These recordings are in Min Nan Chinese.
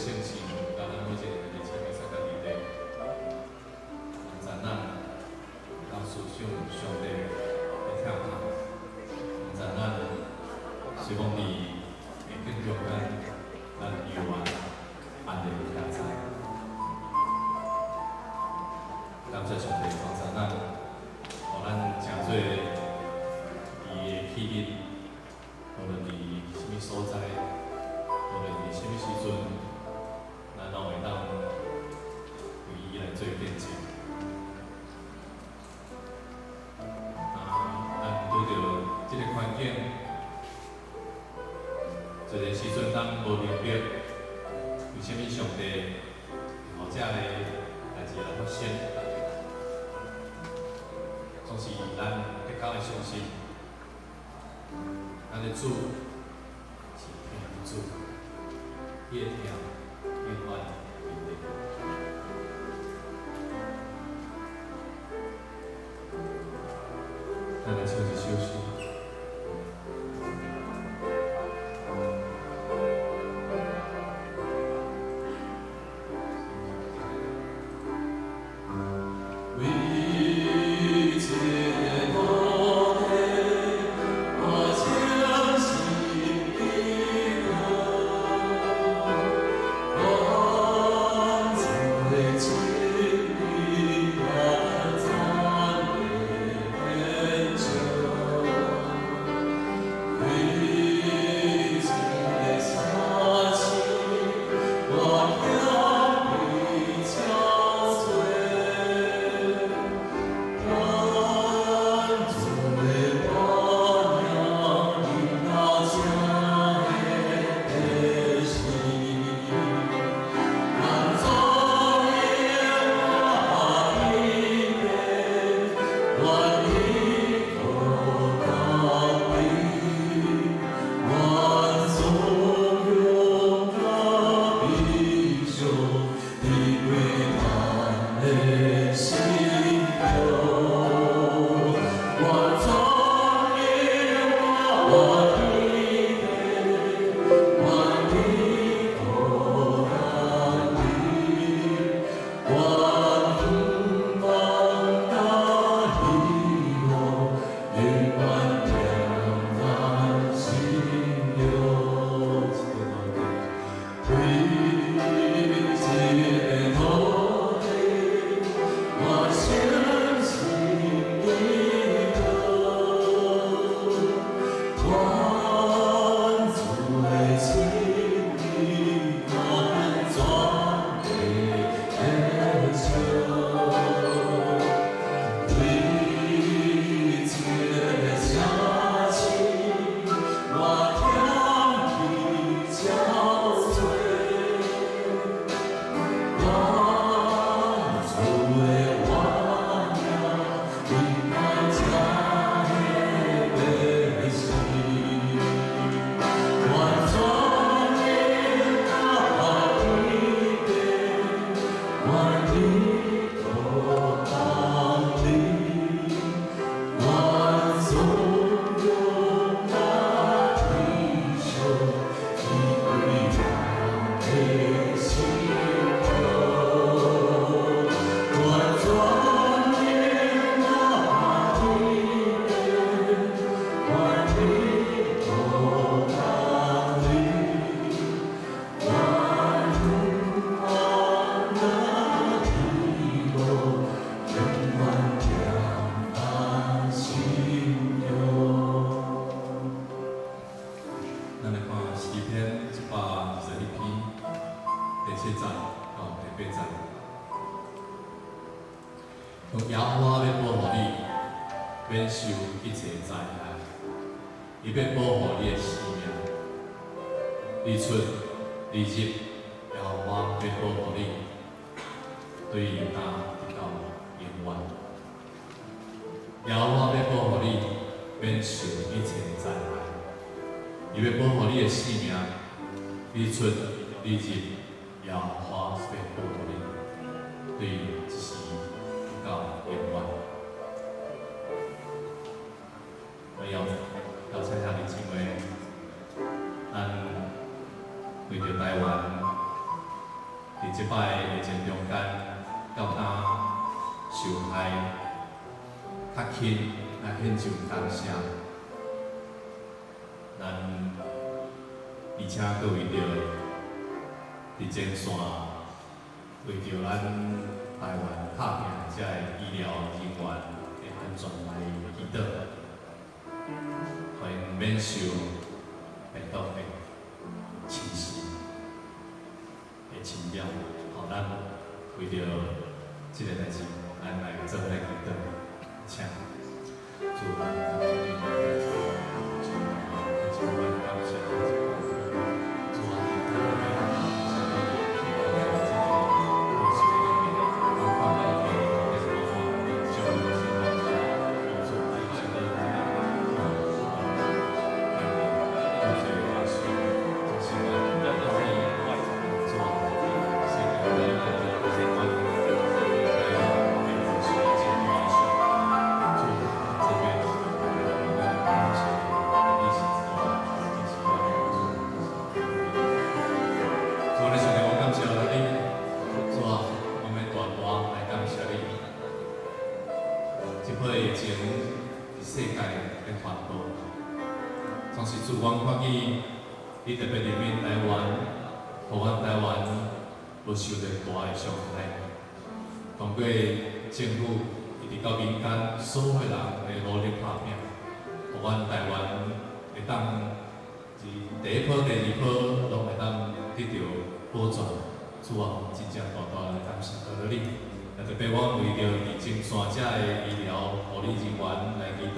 聖神，佮咱每一個兄弟姊妹三個弟弟，幫助咱當思想上帝的疼痛，幫助咱希望佇逆境中間，咱猶原安然徛在。感謝上帝幫助咱，予咱成做伊的器皿，無論佇啥物所在，無論佇啥物時陣，咱攏會當為伊來做見證。啊，咱拄著這个環境，一个時陣咱無明白，為啥物上帝會予這个代誌來發生，總是咱逐工會相信，咱的主是疼的主，伊的疼永遠佇咧。咱來唱一首詩。為這個土地，我誠心祈禱，願主的旨意完全的成就。為這個城市，我謙卑憔悴，願主的活命臨到這个百姓，願主的天地，願伊國降臨，願尊榮佮悲傷，離開咱的心中。願主的活天地，願伊國降臨，願希望佮喜樂，永遠充滿心中。為這個土地，我誠心祈禱，願主的旨意完全的成就。為這個城市，我謙卑憔悴，願主的活命臨到這个百姓，願主的天地，願伊國降臨，願尊榮佮悲傷，離開咱的心中。願主的活天地，願伊國降臨，願希望佮喜樂，永遠充滿心中。咱來看詩篇121篇第七節到第八節。用耶和華欲保護你，免受一切災害，伊欲保護你的性命。日出日入，耶和華欲保護你，對今直到永遠。耶和華欲保護你，免受一切災害，伊欲保護你的性命。日出日入，耶和華欲保護你，對這時到永遠。我邀邀請兄弟姊妹，咱為著台灣這擺疫情中間，到今受害較輕，來獻上感謝。咱而且閣為著佇前線，為著咱台灣拍拼這个醫療人員的安全來祈禱，予𪜶免受病毒的侵襲的侵擾。予咱為著這个代誌，咱來做伙來祈禱，請主咱感謝你，主，主，咱感謝主啊，感謝你，我看到你的將主感謝你，感謝耶穌，就是主啊，聖靈來主這邊，咱感謝你是主，你是主。主，你上帝，我感謝你，主啊，我們大大來感謝你。這波疫情佇世界咧傳播，總是主，阮看見你特別憐憫台灣，予阮台灣無受著大的傷害。通過政府一直到民間所有人的努力拍拼，予阮台灣會當佇第一波、第二波攏會當得著保全。主啊，真正大大來感謝多你。也特別阮為著佇前線遮的醫療護理人員來祈禱，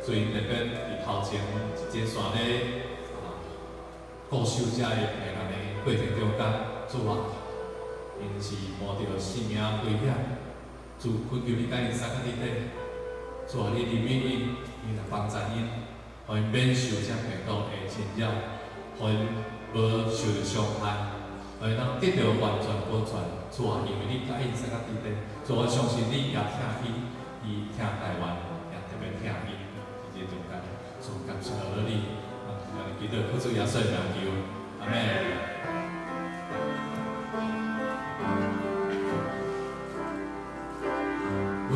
雖然特別佇頭前一前線咧固守遮的病人的過程中間，主啊，𪜶是冒著性命危險，主懇求你佮𪜶相佮佇底，主啊，你憐憫𪜶，你來幫助𪜶，予𪜶免受這病毒的侵擾，予𪜶無受著傷害，予𪜶當得著完全保全。主啊，因為你佮𪜶相佮佇底，主，我相信你也疼𪜶，伊疼台灣，也特別疼𪜶佇這中間，主感謝落你，啊，祈禱靠主耶穌的名求，阿們。為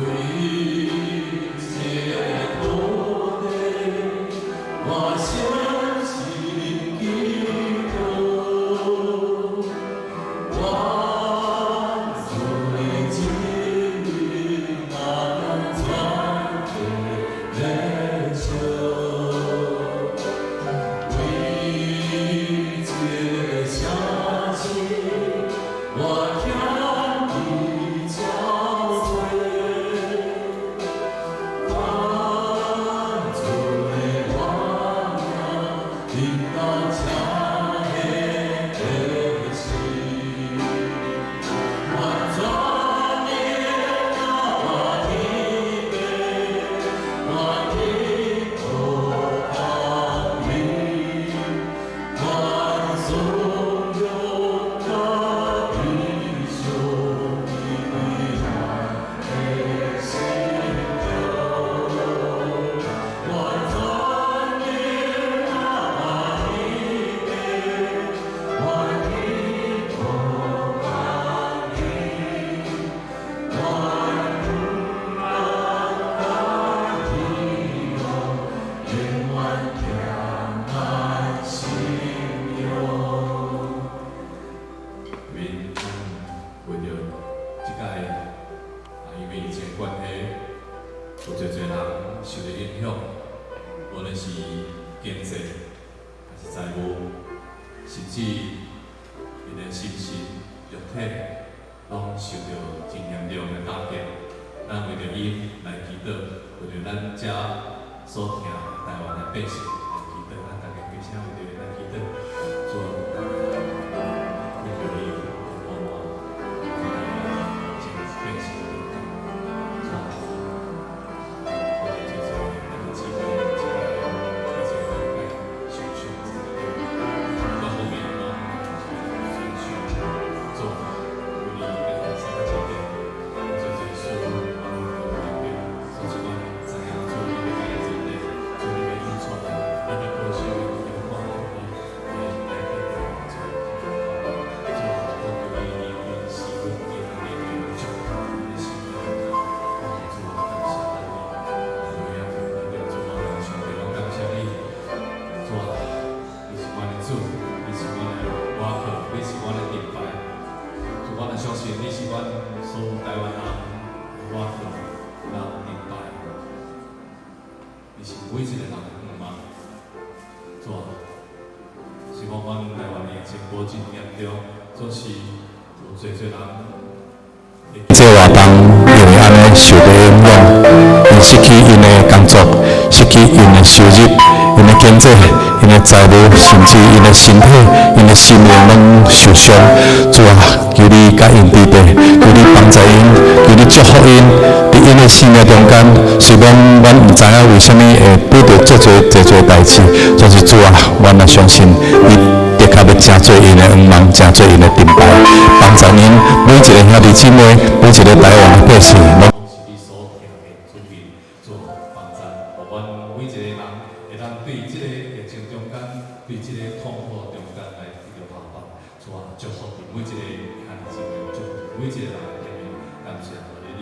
這土地，我相信祈禱，願主的旨意那能傳給人手，為這城市，我謙卑憔悴。願主的榮耀臨到這的時，願全能我天父，願天父降臨，願頌揚甲地上平安的心中，願全能我天父，願天父降臨，願平安甲喜樂永遠徛咱心中。免為著這屆啊，因為疫情關係，有濟濟人受著影響，無論是經濟，還是財務，甚至𪜶的心神、肉體，攏受著真嚴重的打擊。咱為著𪜶來祈禱，為著咱遮所疼台灣的百姓來祈禱，咱大家規聲為著𪜶來祈禱，主啊，懇求你幫我，台灣這百姓的禱告，主啊，我哋做做咱的姊妹，這個疫情中間受傷，各方面攏損傷，主，為你來三個節點，做做事，我們都代表，所以阮知影主你欲佮𪜶做伙，主你欲引帶，你欲保守，你欲看顧，你是每一個人的願望。主啊，是講阮台灣的疫情無真嚴重，總是有濟濟人會這活動因為按呢受到影響，𪜶失去𪜶的工作，失去𪜶的收入，𪜶的經濟、𪜶的財務，甚至𪜶的身體、𪜶的心靈攏受傷。主啊，求你佮𪜶佇底，求你幫助𪜶，求你祝福𪜶。佇𪜶的生命中間，雖然阮毋知影為啥物會拄著這濟這濟代誌，但是主啊，阮也相信你的確欲成做𪜶的願望，成做𪜶的盾牌，幫助𪜶每一個兄弟姊妹，每一個台灣的百姓。攏是你所疼的子民，主幫助，予阮每一個人會當對這個疫情中間，對這個痛苦中間來得著盼望。主啊，祝福佇每一個兄弟姊妹，祝福佇每一個人的面，感謝予你，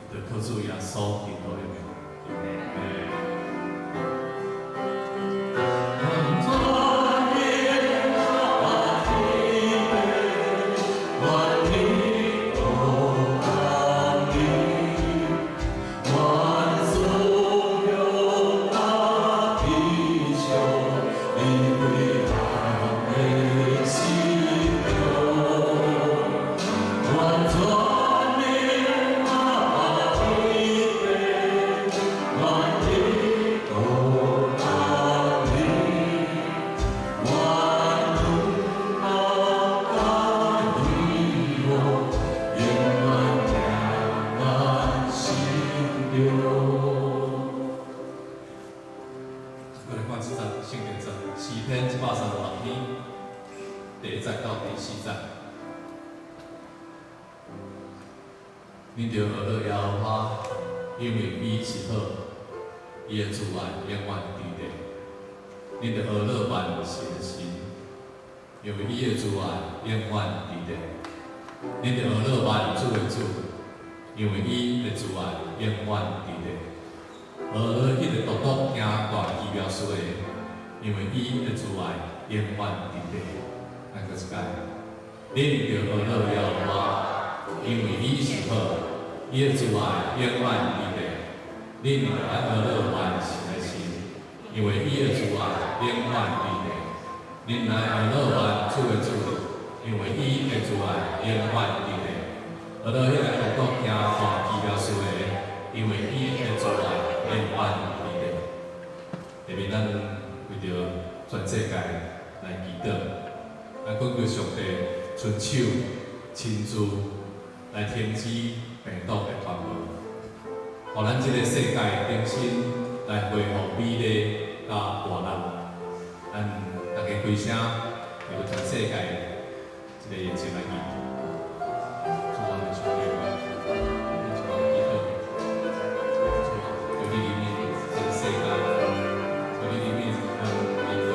就靠主耶穌基督的名。過來看這節聖經節，詩篇136篇，第一節到第四節。恁著學樂耶和華，因為伊是好，伊的慈愛永遠佇底。恁著學樂萬事的神，因為伊的慈愛永遠佇底。恁著學樂萬主的主，因為伊的慈愛永遠佇底。學樂彼个獨獨行大奇妙事的，因為伊的慈愛永遠佇底。來閣一擺，恁著學樂耶和華，因為伊是好，伊的慈愛永遠佇底。恁著愛學樂萬事的神，因為伊的慈愛永遠佇底。恁來學樂萬主的主，因為伊的慈愛永遠佇底。學樂彼个獨獨行大奇妙事的，因為伊的慈愛永遠佇底。下面咱為著全世界來祈禱，咱懇求上帝伸手親自來停止病毒的傳播，予咱這個世界重新來恢復美麗佮活力。咱大家開聲，為著全世界這個疫情來祈禱。主啊，上帝，咱祈禱，主啊，求你憐憫這個世界，求你憐憫阮人類，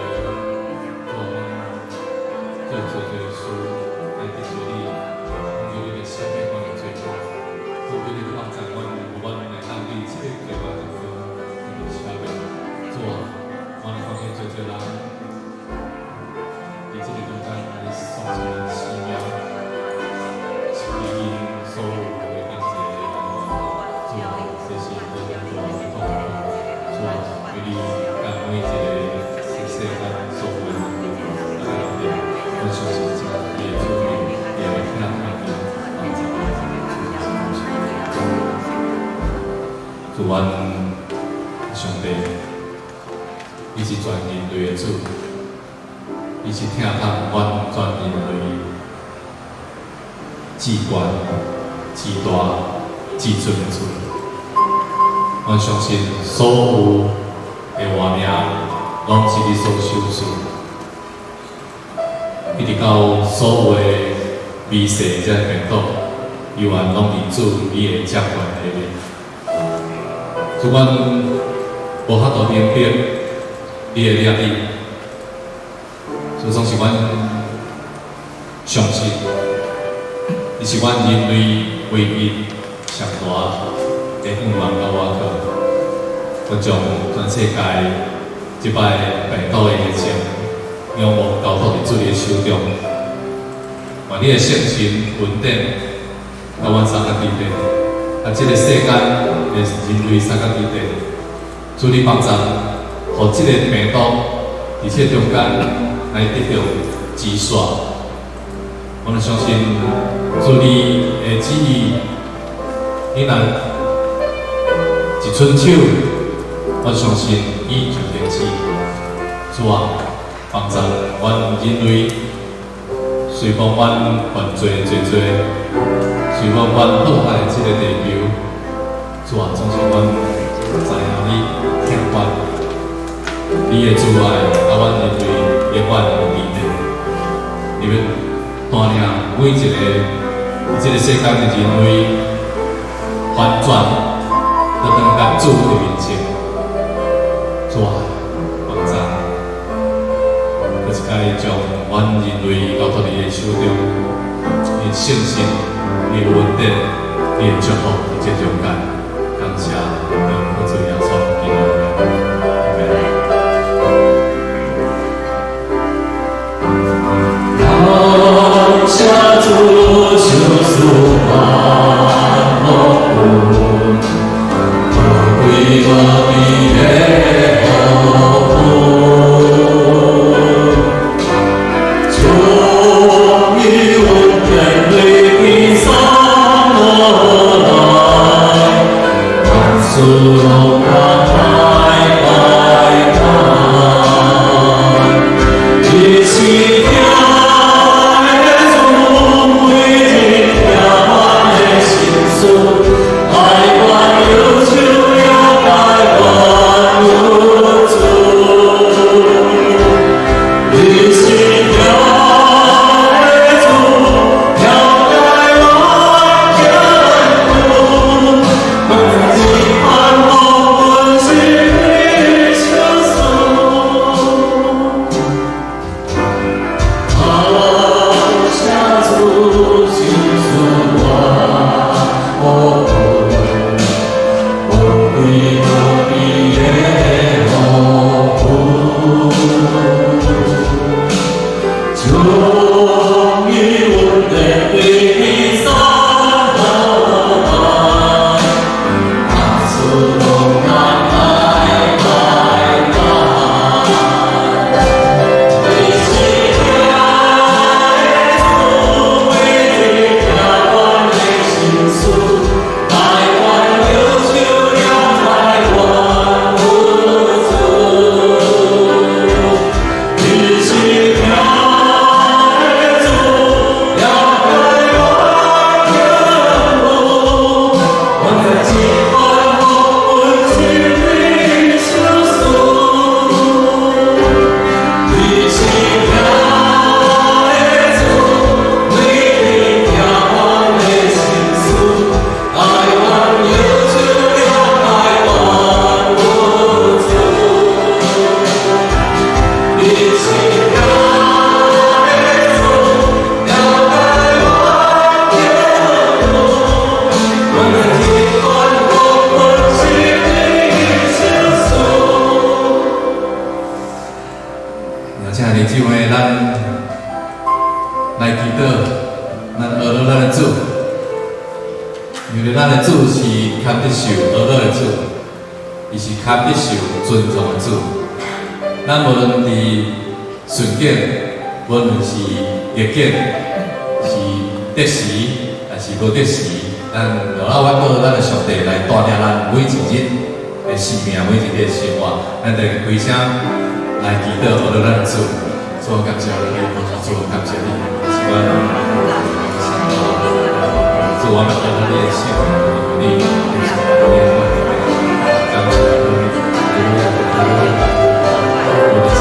主啊，阮做濟濟事來得罪你，求你來赦免阮的罪過，求你來幫助阮，予阮會當佇這個計劃當中得著赦免。主啊，阮看見濟濟人佇這個中間來喪失生命，失去𪜶所有的經濟的來源。主啊，這是何等大的痛苦！主啊，求你共每一個世間所有的人來來阮相信這你的主意，伊會疼痛𪜶，幫助𪜶。主，阮上帝，你是全人類的主，你是疼痛阮全人類至懸、至大、至尊的主。阮相信所有的活命，攏是你所賞賜，一直到所有的微細這個病毒，猶原攏佇主你的掌權下面。主，阮無法度明白你的掠意，主總是阮相信，你是阮人類唯一上大的願望佮倚靠。阮將全世界這擺病毒的疫情，仰望交託佇主你的手中，願你的聖神恩典佮阮相佮佇底，啊，這個世間的人類相佮佇底，主你幫助，予這个病毒佇這中間來得著止煞。我們相信主你的旨意，你若一伸手，我相信伊就停止。主啊，幫助阮人類，雖講阮犯罪濟濟，雖講阮破壞這个地球，主啊，總是阮知影你疼阮，你的慈愛，啊，阮人類永遠會記得。你欲帶領每一個佇這个世間的人類翻轉，倒轉來主的面前。主啊，幫助，閣一擺將阮人類交託你的手中，你的信心、你的恩典、你的祝福佇這中間，感謝，奉主耶穌基督的名，阿們。感謝主，賞賜萬福，寶貴無比的福分，將伊恩典對天送落來，萬事攏甲歹歹看，伊是疼的主，每日疼阮的心事，愛阮憂愁了解萬物主。你是疼的主，了解阮艱苦，阮知這款福分是你賞賜。感謝主，賞賜萬福分，寶貴無比的福分，將伊恩典對天送落來，萬事攏甲歹歹看。你是疼的主，每日疼阮的心事，愛阮憂愁了解萬物主。你是疼的主，了解阮艱苦，阮知這款福分是你賞賜。你是疼的主，每日疼阮的心事，愛阮憂愁了解萬物主。你是疼的主，了解阮艱苦，阮知這款福分是你賞賜。親愛的姊妹，咱來祈禱，咱學著咱的主，因為咱的主是堪得受呵咾的主，伊是堪得受尊重的主。咱無論佇順境，無論是逆境，是得時還是無得時，咱落來阮過咱的上帝來帶領咱每一日的生命，每一日的生活，咱就開聲來祈禱，學著咱的主。主，感謝你，主，感謝你，是阮主，我們按著你的心，你你的感謝你，我的心。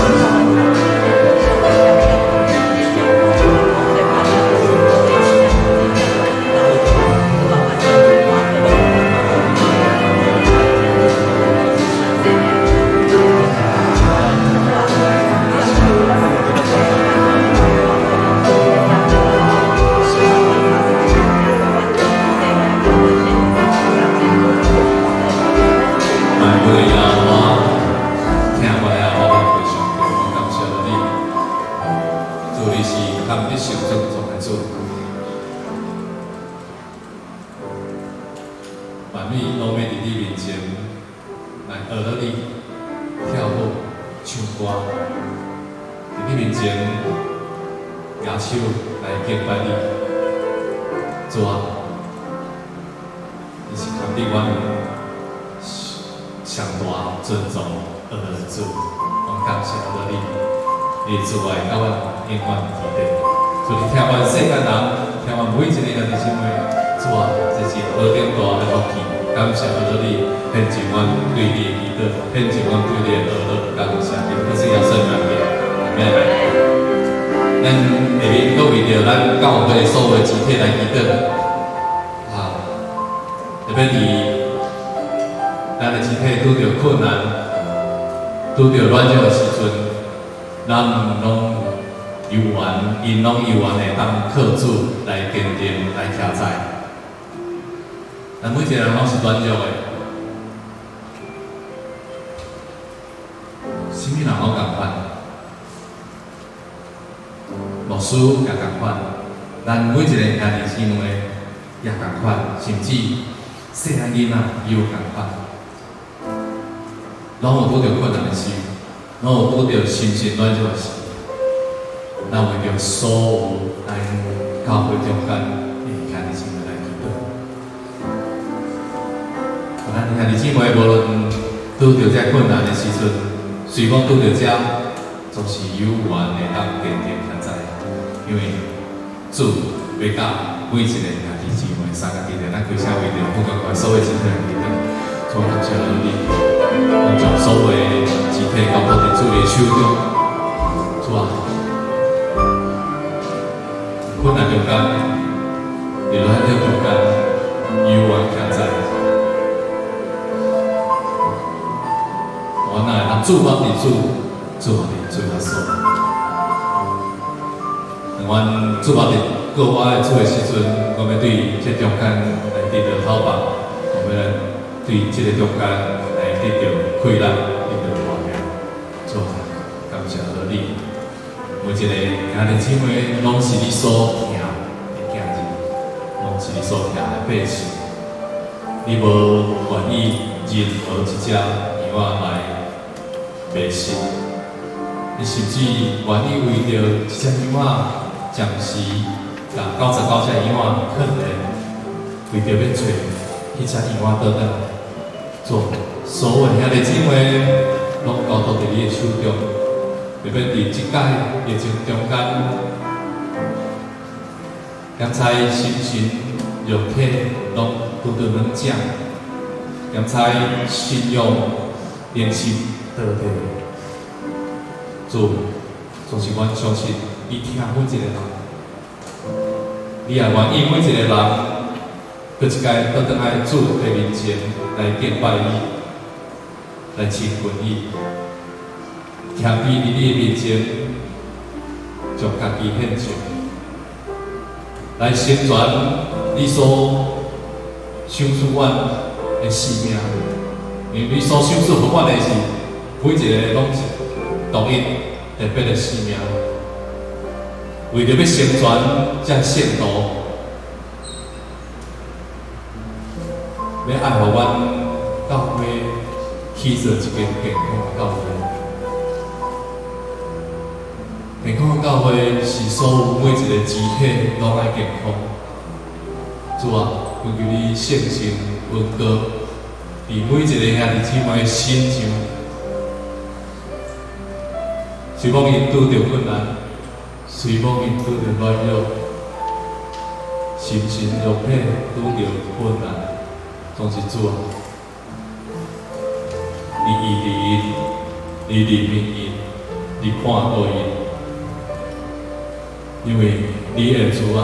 學了你跳舞、唱歌，佇你面前舉手來敬拜你。主啊，你是堪得阮上大尊崇阿樂的主，阮感謝阿樂你，你慈愛佮阮永遠佇底。主你疼阮世間人，疼阮每一個兄弟姊妹，主啊，這是何等大的福氣！感謝阿樂你，獻上阮對你的祈禱，獻上阮對你的阿樂，感謝你，這是耶穌名字，阿們。咱下面閣為著咱教會所有的肢體來祈禱，啊，特別佇咱的肢體拄著困難、拄著軟弱的時陣，咱攏猶原，𪜶攏猶原會當靠主來堅定、來徛在。咱每一個人攏是軟弱的，啥物人攏仝款，牧師也仝款，咱每一個兄弟姊妹也仝款，甚至細漢囡仔也有仝款，攏有拄著困難的時，攏有拄著心神軟弱的時。咱為著所有咱教會中間的兄弟姊妹來祈禱。咱兄弟姊妹無論拄著這困難的時陣，雖講拄著這，總是猶原會當堅定徛在，因為主欲佮每一個兄弟姊妹三個佇咧，咱規聲為著福教會所有肢體來祈禱，主感謝你，阮將所有的肢體交託佇主的手中，主啊，困難中間，佇軟弱中間，猶原徛在。阮若會當注目佇主，注目佇主耶穌。當阮注目佇閣我的主的時陣，我欲對這中間來得著透放，我欲來對這个中間來得著氣力，得著鍛鍊。主啊，感謝你，每一個兄弟姊妹攏是你所疼的囝兒，攏是你所疼的百姓。你無願意任何一隻羊仔來迷失，你甚至願意為著一隻羊仔，暫時共99隻羊仔囥咧，為著欲揣彼隻羊仔倒轉來。主，所有兄弟姊妹攏交託佇你的手中，特別佇這擺疫情中間，檢查心神肉體攏拄著軟弱，檢查信仰靈心倒退。主，總是阮相信你疼每一個人，你也願意每一個人，閣一擺倒轉來主的面前來敬拜你，來親近你，謙卑佇你的面前，將家己獻上，來成全你所賞賜阮的使命。因為你所賞賜予阮的是每一個攏是獨一特別的使命，為著欲成全這聖徒，欲愛予阮教會起做一間健康的教會。健康的教會是所有每一個肢體攏愛健康。主啊，懇求你聖神恩膏，佇每一個兄弟姊妹的身上，雖講𪜶拄著困難，雖講𪜶拄著軟弱，心神肉體拄著困難，總是主啊，你醫治𪜶，你憐憫𪜶，你看顧𪜶，因為你的慈愛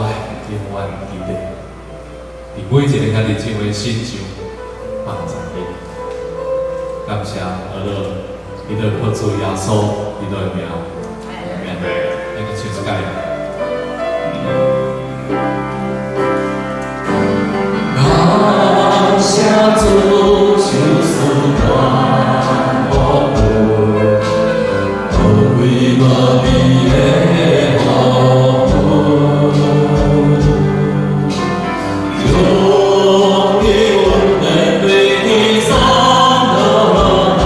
永遠佇咧，佇每一個兄弟姊妹身上幫助𪜶。感謝阿樂，祈禱靠主耶穌基督的名，阿們。咱閣唱一擺。感謝主，賞賜萬福分，高貴無比的福分，將你阮的地上落來，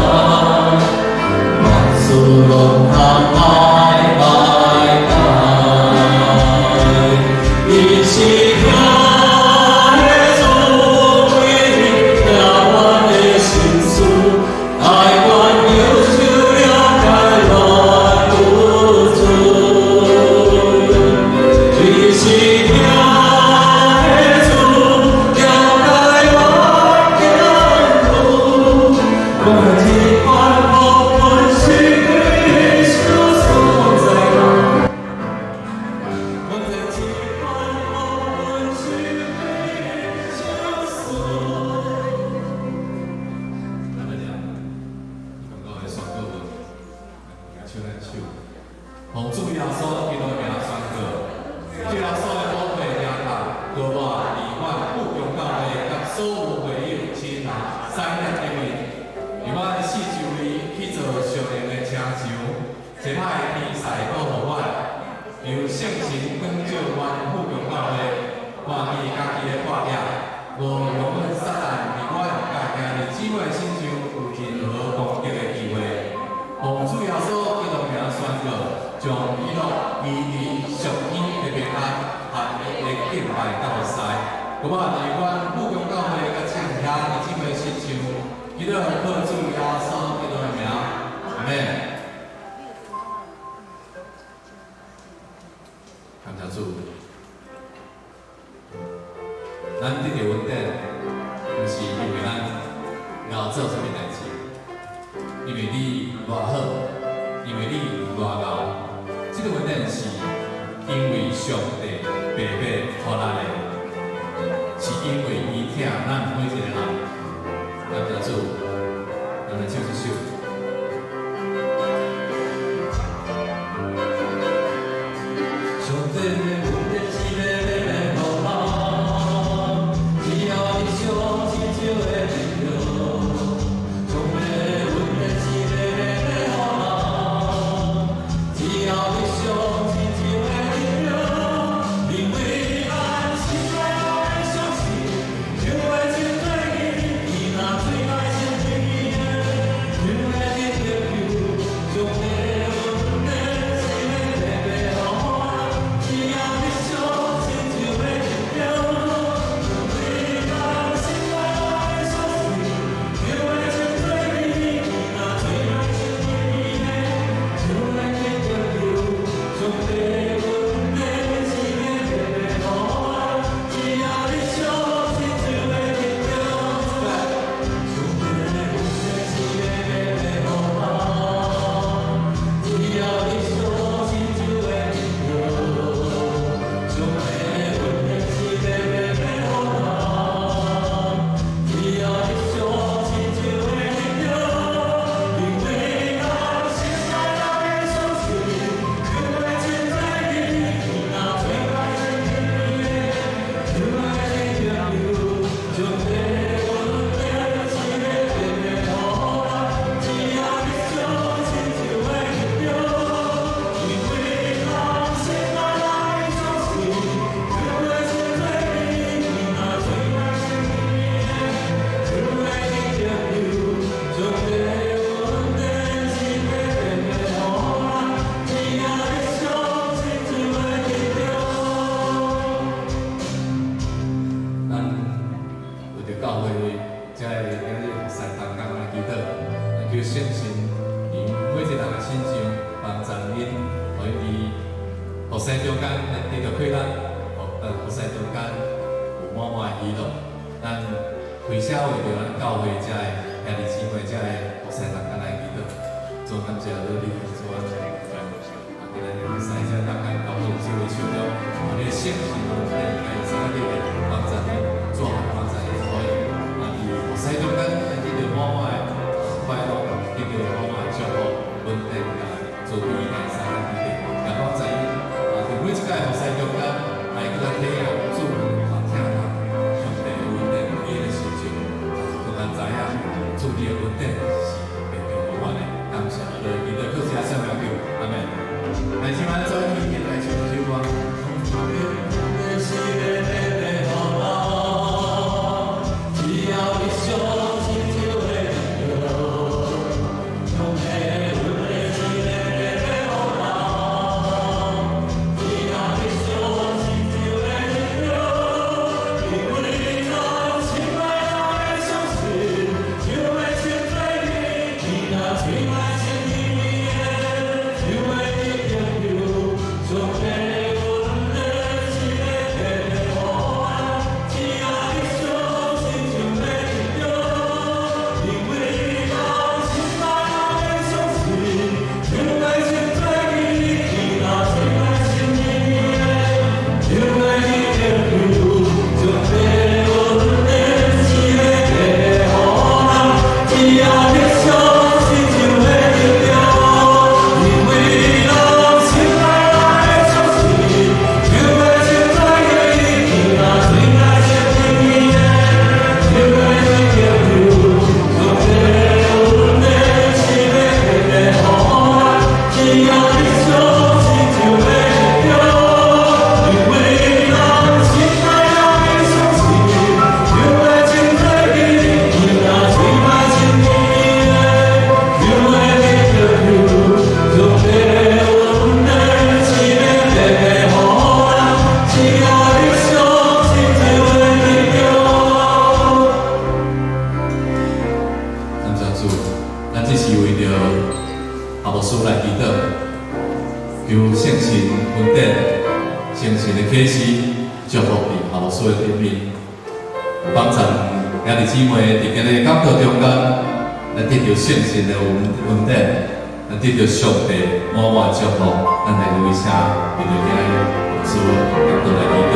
手咱手，奉主耶穌基督的名宣告，主耶穌的寶血疼痛，膏抹佇阮富強教會佮所有會友親人三日頂面，佇阮四周圍去做屬靈的城牆，這擺天使保護阮，求聖神光照阮富強教會，看見家己的破裂，無容許撒旦佇阮佮兄弟姊妹身上有任何攻擊的機會。奉主耶穌基督名宣告，將喜樂、義義、屬天的平安和的敬拜佮服侍，閣抹佇阮富強教會佮親兄弟姊妹身上，祈禱靠主耶穌基督的名，阿們。感謝主，咱得著恩典，毋是因為咱𠢕做啥物代誌，因為你偌好，因為你偌𠢕，這個恩典是因為上帝白白予咱的，是因為伊疼咱每一個人。感謝主，咱來唱這首。上帝的恩典是白白予咱，只要你相信就會得著。上帝的恩典是白白予咱，只要你相信就會得著。因為咱心內愛相信，就會真對伊，伊若喙內先對的，就會得著救。上帝的恩典是白白予咱，只要你相信就會得著。因為咱心內愛相信，就會真對伊，伊若喙內先對的，就會得著救。上帝的恩典是白白予咱，只要你相信就會得著。上帝的恩典是白白予咱，只要你相信就會得著。上帝的恩典是白白予咱，只要你相信就會得著。因為咱心內愛相信，就會真對伊，伊若喙內先對的，就會得著救。上帝的恩典是白白予咱，只要你相信就會得著。因為咱心內愛相信，就會真對伊，伊若喙內先對的，就會得著救。上帝的恩典是白白予咱，只要你相信就會得著。咱為著教會遮个今日服侍同工來祈禱，咱求聖神佇每一個人的身上幫助𪜶，予𪜶佇服侍中間來得著快樂，予咱服侍中間有滿滿的喜樂。咱開始為著咱教會遮个兄弟姊妹遮個服侍同工來祈禱，主感謝你，主啊，啊，今日服侍遮同工交予這位手中，予你的聖神恩典來啥個力幫助𪜶，主啊幫助𪜶，予𪜶啊佇服侍中間來得著滿滿的快樂，得著滿滿的祝福、穩定佮慈悲來啥個基地，也幫助𪜶啊，佇每一屆服侍中間來閣較體驗主啊疼痛上帝的恩典佇伊的身上，閣較知影主你的恩典是白白予阮的，感謝你，祈禱靠主耶穌名求，阿們。來，請咱做一起來唱這首歌。是白白予咱，只要你相信就會得著。上帝的恩典是白白予咱，只要你相信就會得著。因為咱心內愛相信，就會真對伊，伊若喙內先對的，就會得著救。上帝的恩典是白白予咱，只要你相信就會得著。因為咱心內愛相信，夏牧師來祈禱，求聖神恩典、聖神的啟示祝福佇夏牧師的頂面，幫助兄弟姊妹佇今日講道中間，來得著聖神的恩典，來得著上帝滿滿祝福。咱來有一聲，為著今日牧師講道來祈禱，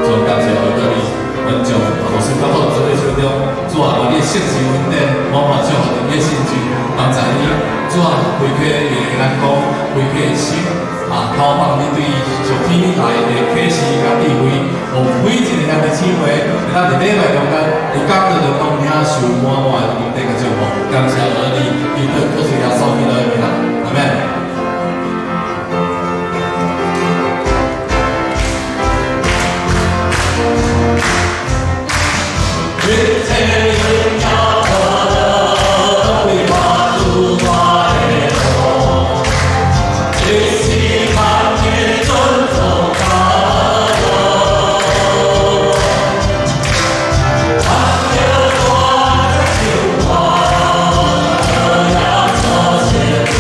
主感謝阿得你，阮將夏牧師交託主的手中，主啊，願你的聖神恩典滿滿祝福佇伊的心中，幫助伊，主啊，開啟伊的眼光，開啟伊的心，啊，投放你對上天來的啟示佮智慧，予每一個兄弟姊妹，會當佇禮拜中間，佇講道中當領受滿滿的恩典佮祝福。感謝阿你，祈禱靠主耶穌基督的名，阿們。一切榮耀攏歸我主我的王，一時萬劫尊崇高榮。挽著我的手腕，耶穌先鋒。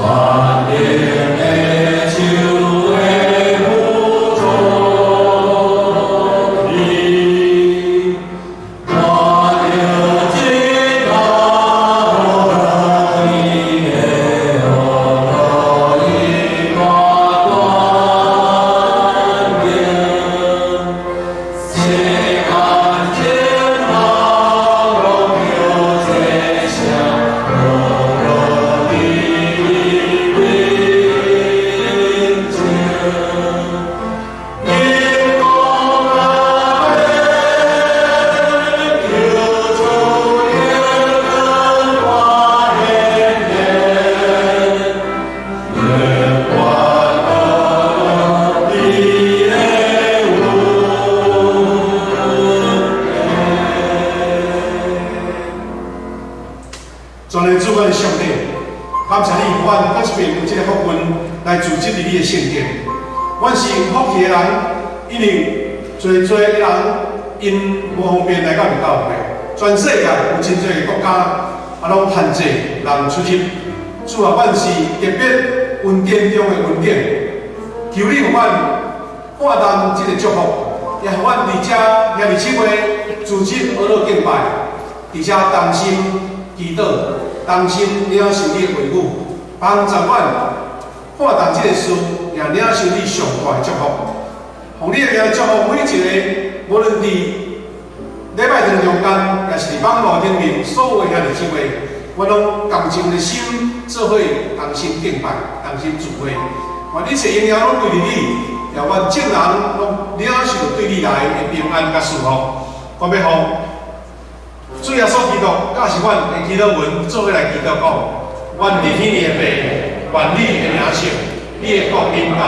全能的手會輔助你，看著這大雨會予你大光明，世間情人攏叫這聲，無論你面前，天公阿伯，求主應允我的願，永遠你的恩。全能主，阮的上帝，感謝你，予阮閣一遍有這個福分來聚集佇你的聖殿。阮是有福氣的人，因為濟濟的人𪜶無方便來到佇教會。全世界有真濟個國家，啊，攏限制人出入。主啊，阮是特別恩典中的恩典，求你予阮看重這個祝福，也予阮佇遮兄弟姊妹組織學樂敬拜，佇遮同心祈禱，同心領受你的話語，幫助阮看重這個事，也領受你上大的祝福。奉你的名祝福每一個，無論佇禮拜堂中間，抑是佇網路頂面，所有的兄弟姊妹，阮攏仝一個心，做伙同心敬拜，同心聚會。願一切榮耀攏歸佇你，也願眾人攏領受對你來的平安佮祝福。我欲予主耶穌基督，佮是阮的祈禱文，做伙來祈禱講：阮佇天的父，願你的名聖，你的國臨到，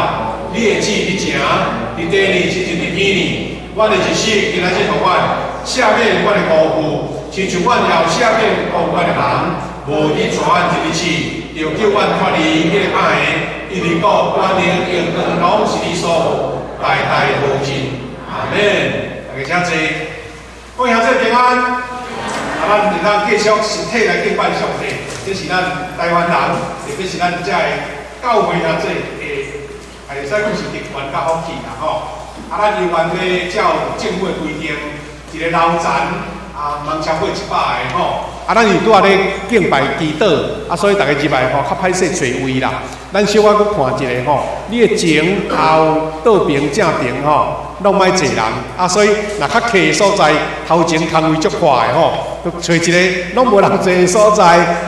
你的旨意成，佇地裡親像佇天裡。阮的日食今仔日予阮，赦免阮的辜負，親像阮也有赦免辜負阮的人。無去帶阮入去試，著救阮脫離彼个歹的。因為國、權能、榮光，攏是你所予，代代無盡。阿門。大家請坐。各位兄弟平安。啊，咱會當繼續實體來敬拜上帝，這是咱台灣人，特別是咱遮的教會兄弟的，會使講是特權佮福氣啦吼。啊，咱猶原咧照政府的規定，一個樓層啊，毋通超過100個吼。啊，咱是拄仔咧敬拜祈禱，啊，所以逐家入來吼較歹勢揣位啦。咱小可閣看一下吼，你的前後倒爿正爿吼，攏莫濟人。啊，所以若較客的所在，頭前空位足闊的吼，揣一个攏無人坐的所在，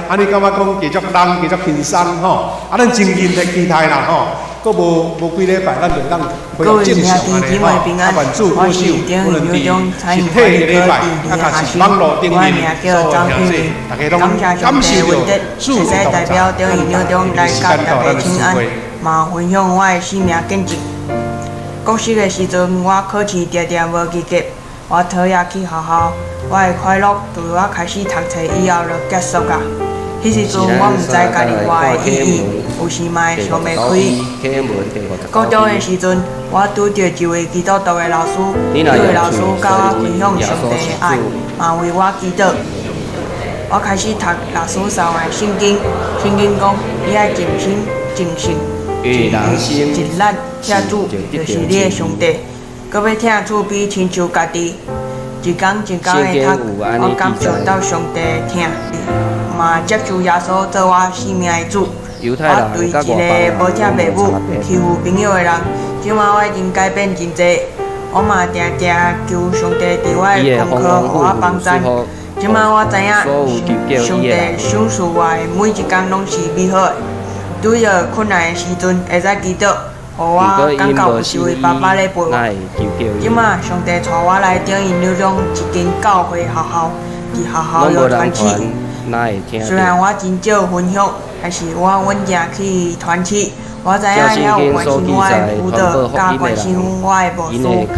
按呢感覺講加足重，加足輕鬆吼。啊，咱真熱烈期待啦吼。閣無幾禮拜，咱就當恢復正常按呢吼。啊，願主保守，無論佇實體的禮拜，啊，抑是網路頂面所有兄弟，大家攏感受著主的同在。時間到，咱就聚會。嘛分享我的生命見證。國小的時陣，我考試定定無及格，我討厭去學校。我的快樂自我開始讀冊以後就結束矣。彼時陣我毋知家己活的意義，有時嘛會想袂開。高中的時陣，我拄著一位基督徒的老師，這位老師佮我分享上帝的愛，嘛為我祈禱。我開始讀老師送的聖經，聖經講你愛盡心、盡性、盡意、盡力疼主，就是你的上帝。閣欲疼厝邊親像家己。一工一工的讀，我感受到上帝的疼，嘛接受耶穌做我生命的主。我對一个無疼爸母、欺負朋友的人，這馬我已經改變真濟。我嘛定定求上帝佇我的功課予我幫贊。這馬我知影，上帝賞賜我的每一工攏是美好的。拄著困難的時陣，會使祈禱，予我感覺有一位爸爸咧陪我。這馬上帝帶我來頂義女中一間教會學校，佇學校有團契。雖然我真少分享，但是我穩定去團契。我知影遐有關心我的輔導，佮關心我的牧師，有學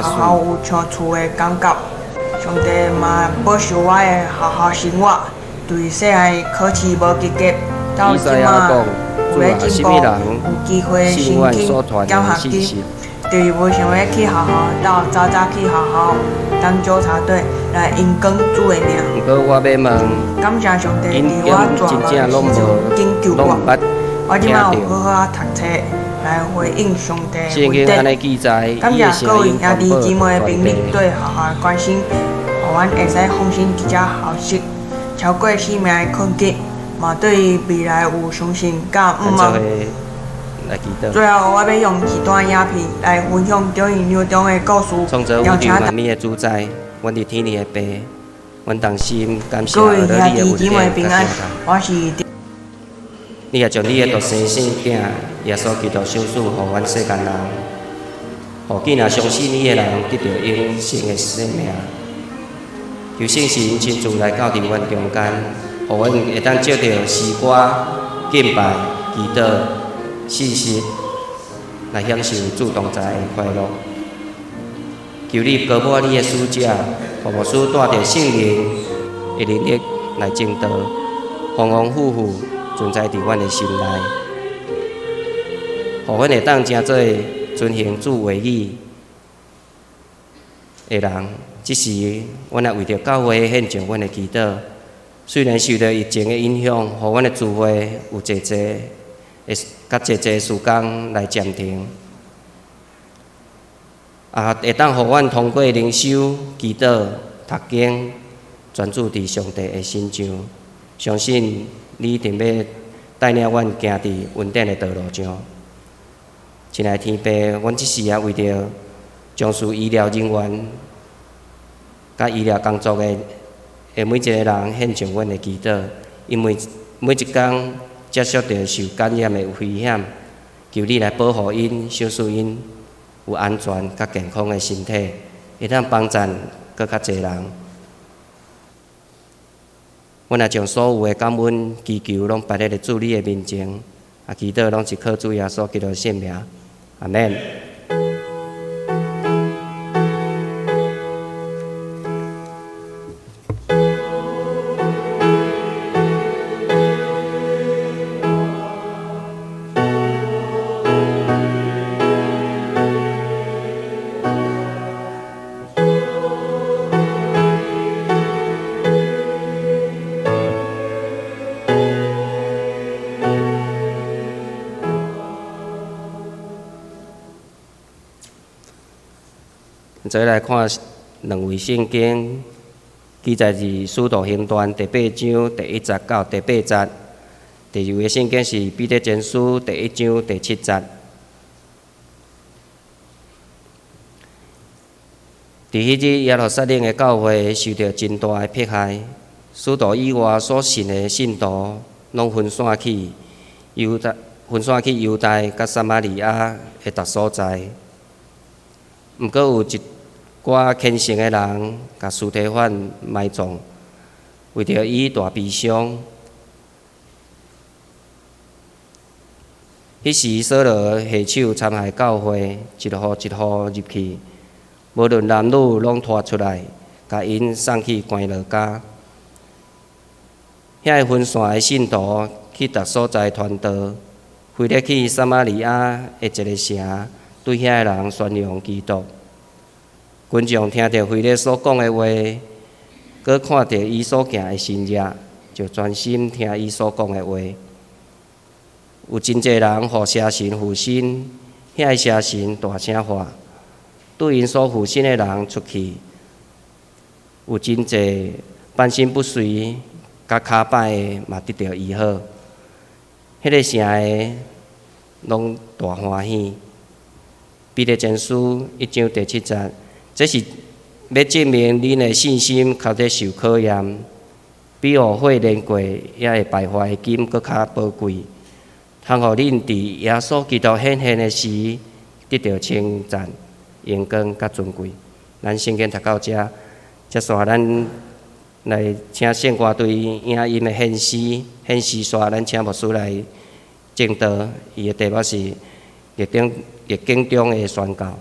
校有像厝的感覺。上帝嘛保守我的學校生活，對細漢考試無及格，到這馬有咧進步，有機會申請獎學金。就是無想欲去學校，到早早去學校當糾察隊來榮光主的名。毋過我欲問，感謝上帝，𪜶佇我敢絕真正攏望的時陣無拯救我。攏毋捌我這聽擺有好著？好仔讀冊來回應上帝的聖恩經按呢典。記載，感伊的謝各聲音位兄弟傳姊妹播朋友全地。對學校的關心，予阮會使放心佇遮學習，超過生命的困境，嘛對未來有相信佮咱做向望。伙來祈禱。最後，我欲用一段影片來分享中醫牛中的故事，創造宇邀請宙萬物的主宰，阮佇天裡的父，阮同心感謝各位阿兄弟你的恩姊妹典平安佮疼痛。，我是。你也將你的獨生聖子耶穌基督賞賜予阮世間人，予見若相信伊的人得著永生的生命。求聖神親自來到佇阮中間，予阮會當藉著詩歌、敬拜、祈禱、信息，來享受主同在的快樂。求你膏抹你的使者，予牧師帶著聖靈的能力來證道，豐豐富富存在佇阮的心內，予阮會當成做遵行主話語的人。這時，阮也為著教會獻上阮的祈禱。雖然受著疫情的影響，予阮的聚會有濟濟的較濟濟時間來暫停，也會當予阮通過靈修、祈禱、讀經，專注佇上帝的身上。相信你一定欲帶領阮行佇恩典的道路上。親愛的天父，阮這時也為著從事醫療人員佮醫療工作的每一个人獻上阮的祈禱，因為每一工接觸著受感染的危險，求你來保護𪜶，賞賜𪜶有安全佮健康的身體，會當幫贊閣較濟人。阮也將所有的感恩祈求攏擺佇咧主你的面前，啊，祈禱攏是靠主耶穌基督的聖名，阿們。做來看兩位聖經記載佇《使徒行傳》第八章第一節到第八節。第二位聖經是《彼得前書》第一章第七節。佇彼日耶路撒冷的教會受著真大的迫害，使徒以外所信的信徒攏分散去猶太，分散去猶太佮撒瑪利亞的逐所在。毋過有一寡虔誠的人，共司提反埋葬，為著伊大悲傷。彼時，掃羅下手殘害教會，一戶一戶入去，無論男女，攏拖出來，共𪜶送去關牢監。遐个分散的信徒去逐所在傳道，腓力去撒瑪利亞的一个城，對遐个人宣揚基督。群眾聽著腓力所講的話，閣看著伊所行的神跡，就專心聽伊所講的話。有真濟人予邪神附身，遐个邪神大聲喊，對𪜶所附身的人出去。有真濟半身不遂、佮跤擺的嘛得著醫好。彼个城的攏大歡喜。彼得前書一章第七節，這是欲證明恁的信心確實受考驗，比予火煉過也會敗壞的金閣較寶貴，通予恁佇耶穌基督顯現的時，得著稱讚、榮光佮尊貴。咱聖經讀到遮，接紲咱來請聖歌隊影音的獻詩，獻詩煞，咱請牧師來證道，伊的題目是逆境中的宣告。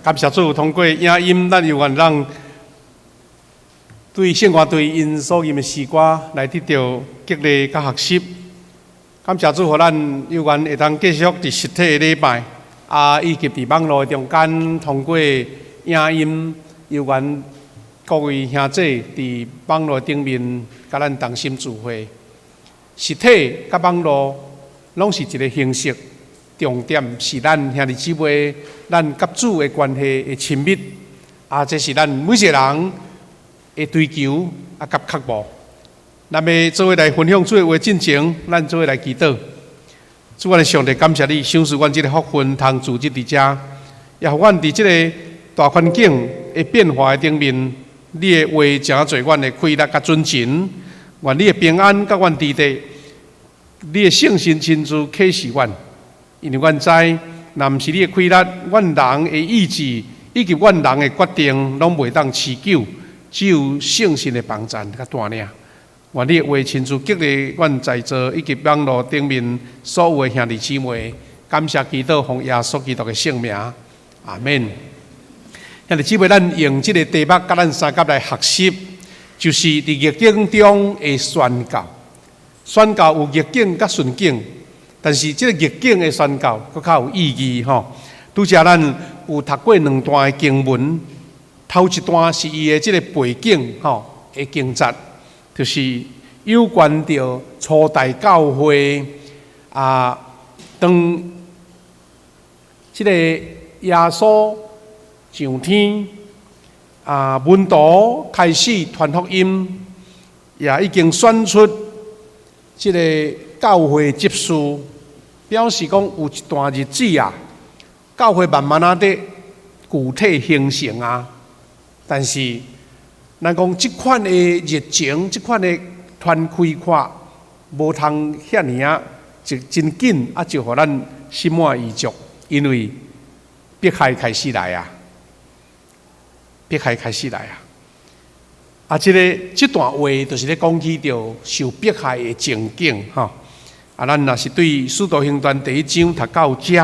感谢主，通过影音，咱有缘人对圣歌队𪜶所吟的诗歌来得到激励佮学习。感谢主，予咱有缘会当继续伫实体的礼拜，以及伫网路的中间，通过影音有缘各位兄弟伫网路顶面，佮咱同心聚会。实体佮网路拢是一个形式。重点是咱兄弟姊妹，咱佮主的关系的亲密，这是咱每一个人的追求佮渴慕。咱欲做伙来分享主的话进前，咱做伙来祈祷。主，阮的上帝，感谢你赏赐阮这个福分，通聚集伫遮，也予阮伫这个大环境的变化的顶面，你的话成做阮的气力佮准绳，愿你的平安佮阮伫地，你的圣神亲自启示阮。因为阮知，若毋是你的气力，阮人的意志以及阮人的决定，拢袂当持久，只有圣神的帮赞佮带领。愿你的话亲自激励阮在座以及网路顶面所有的兄弟姊妹。感谢基督，奉耶稣基督的圣名，阿们。兄弟姊妹，咱用这个题目，佮咱相佮来学习，就是伫逆境中的宣告。宣告有逆境佮顺境。但是这个逆境的宣告，阁较有意义吼。拄才咱有读过两段的经文，头一段是伊的这个背景吼的经节，就是有关著初代教会啊，当这个耶稣上天啊，门徒开始传福音，也已经选出这个教会执事，表示讲有一段日子啊，教会慢慢仔伫具体形成啊。但是，咱讲这款的热情，这款的传开阔，无通遐尔仔就真緊啊，就予咱心滿意足，因為迫害開始來啊，迫害開始來啊。啊，這个這段話就是咧講起著受迫害的情景吼。啊，咱若是對《使徒行傳》第一章讀到遮，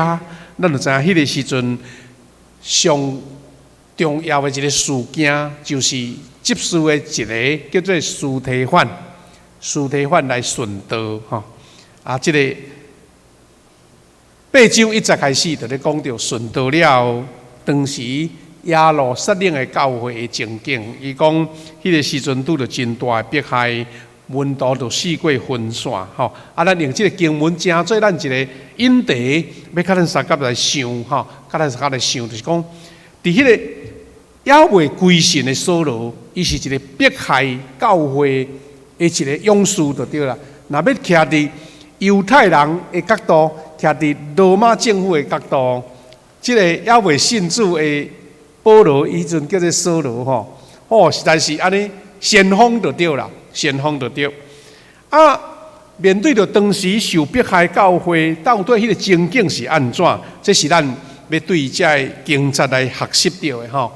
咱就知影彼个時陣上重要的一个事件，就是執事的一个叫做司提反，司提反來殉道吼。啊，這个八章一節開始就咧講著殉道了後，當時耶路撒冷的教會的情景，伊講彼个時陣拄著真大的迫害，門徒就四界分散吼。啊，咱用這个經文成做咱一个引題，欲共咱相佮來想吼，共咱相佮來想，就是講，佇彼个猶未歸信的掃羅，伊是一个迫害教會的一个勇士就對啦。若欲徛佇猶太人的角度，徛佇羅馬政府的角度，這个猶未信主的保羅，彼陣叫做掃羅吼，哦，實在是按呢先鋒就對啦，先鋒就對。啊，面對著當時受迫害教會，到底彼个情景是按怎？這是咱欲對這个經節來學習著的吼。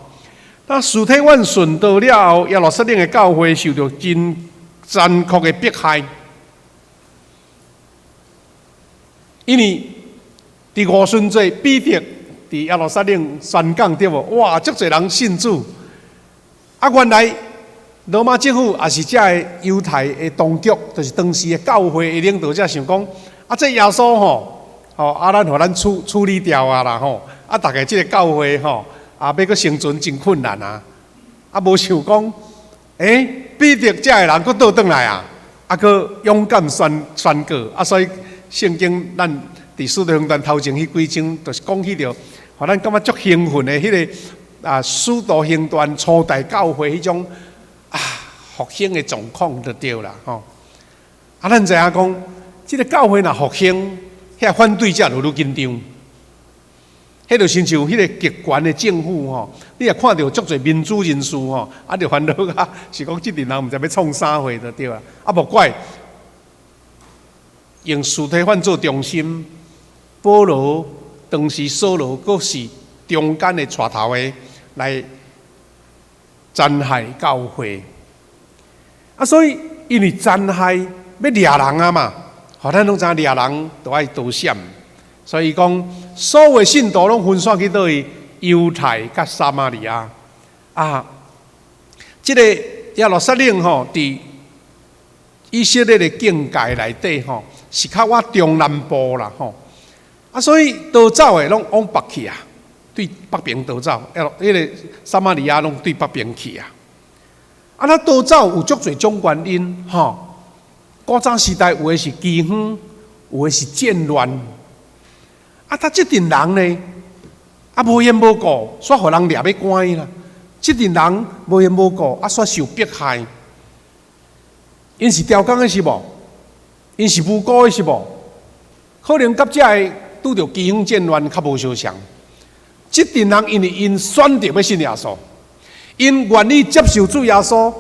那司提反殉道了後，耶路撒冷的教會受著真殘酷的迫害，因為佇五旬節彼得佇耶路撒冷宣講對無？哇，足濟人信主。啊，原來羅馬政府也是這个猶太的當局，就是當時的教會的領導者想講，啊，這耶穌吼，吼啊，咱予咱處處理掉啊啦吼，啊，大概這个教會吼，啊，欲閣生存真困難啊。啊，無想講，欸，彼得這个人閣倒轉來啊，啊，閣勇敢宣宣告，啊，所以聖經咱佇使徒行傳頭前彼幾章，就是講起著，予咱感覺足興奮的彼个啊，使徒行傳初代教會彼種啊復興的狀況就對啦吼。啊，咱知影講，這个教會若復興，遐反對者就愈緊張。彼就親像彼个極權的政府吼，你若看著足濟民主人士吼，啊，就煩惱啊，是講這陣人毋知欲創啥貨就對啦。啊，無怪用司提反做中心，保羅當時掃羅閣是中間的帶頭的來殘害教會。啊，所以因為殘害欲掠人啊嘛，予咱攏知影掠人都愛逃閃，所以講所有信徒攏分散去佗位？猶太佮撒瑪利亞啊，這个耶路撒冷吼，佇以色列的境界內底吼，是較倚中南部啦吼。啊，所以逃走的攏往北去啊，對北邊逃走，彼个撒瑪利亞攏對北邊去啊。啊，那逃走有足濟種原因吼。古早時代有的是饑荒，有的是戰亂。啊，他這陣人呢，啊無緣無故，煞予人掠欲關啦。這陣人無緣無故，啊煞受迫害。𪜶是刁工的是無？𪜶是無辜的是無？可能佮這个拄著饑荒戰亂較無相像。這陣人因為𪜶選擇欲信耶穌，𪜶願意接受主耶穌，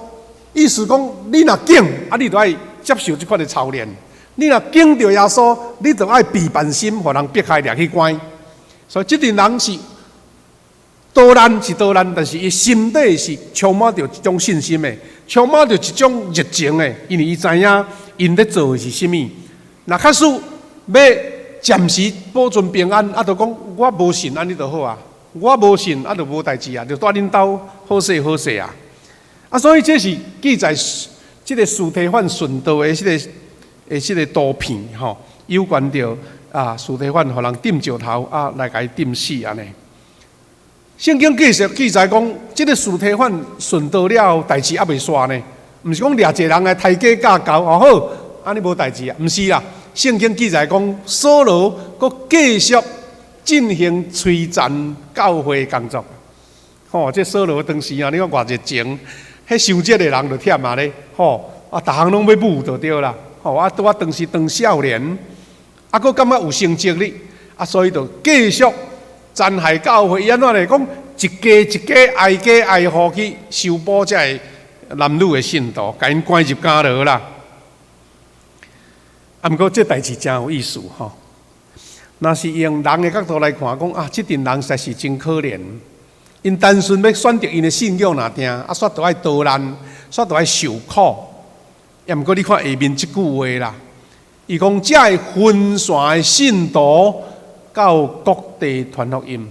意思講你若揀，啊你就愛接受這款的操練。你若揀著耶穌，你就愛備辦心，予人迫害掠去關。所以這陣人是逃難是逃難，但是伊心底是充滿著一種信心的，充滿著一種熱情的，因為伊知影𪜶咧做的是啥物。若假使欲暫時保存平安，啊，就講我無信，按呢就好啊。我無信，啊，就無代誌啊，就蹛恁兜好勢好勢啊。啊，所以這是記載這个司提反殉道的這个的這个圖片吼，有關著啊，司提反予人釘石頭啊，來共伊釘死按呢。聖經繼續記載講，這个司提反殉道了後，代誌猶未煞呢，毋是講掠一个人來刣雞架猴哦好，按呢無代誌啊，毋是啦。聖經記載講，掃羅閣繼續進行摧殘教會工作。吼，這掃羅當時啊，你看偌熱情，彼傷熱的人就忝啊咧，吼啊，逐項攏欲舞就對啦。吼啊，拄仔當時當少年，啊，閣感覺有成績咧，啊，所以就繼續殘害教會。伊按怎咧講？一家一家挨家挨戶去搜捕這个男女的信徒，共𪜶關入監牢啦。啊，毋過這代誌誠有意思吼。若是用人的角度來看，講啊，這陣人實在是真可憐。𪜶單純欲選擇𪜶的信仰爾定，啊，煞著愛逃難，煞著愛受苦。也毋過你看下面這句話啦，伊講才會分散的信徒到各地傳福音。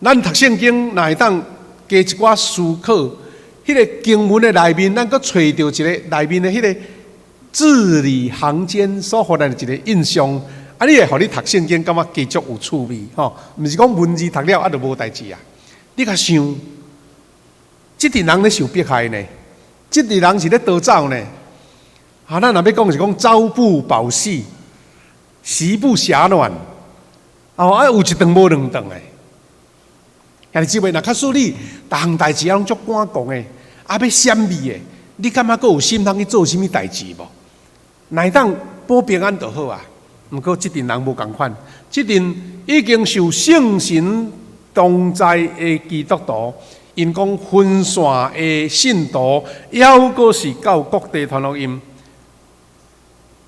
咱讀聖經若會當加一寡思考，彼個經文的內面，咱閣揣著一個內面的彼個字裡行間所予咱的一個印象。啊！你會予你讀聖經感覺繼續有趣味吼，毋是講文字讀了啊就無代誌啊。你較想，這陣人咧受迫害呢，這陣人是咧逃走呢。啊，咱若欲講是講朝不保夕，夕不暇暖。哦，啊有一頓無兩頓的。兄弟姊妹，若假使你逐項代誌攏足趕狂的，啊欲閃避的，你感覺閣有心通去做啥物代誌無？若會當保平安就好啊。毋過，這陣人無仝款，這陣已經受聖神同在的基督徒，𪜶講分散的信徒，猶閣是到各地傳福音。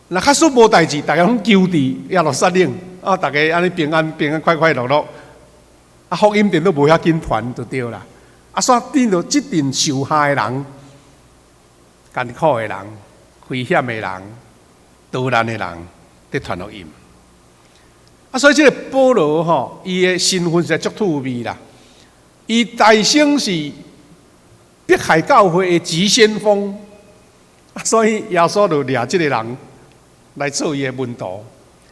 若假使無代誌，逐家攏勼佇耶路撒冷，啊，逐家按呢平安平安快快樂樂，啊，福音定都無遐緊傳就對啦。啊，煞變著這陣受害的人、艱苦的人、危險的人、逃難的人，佇傳福音。啊，所以這個保羅吼，伊的身份實在足趣味啦。伊大生是迫害教會的急先鋒，啊，所以耶穌就掠這個人來做伊的門徒，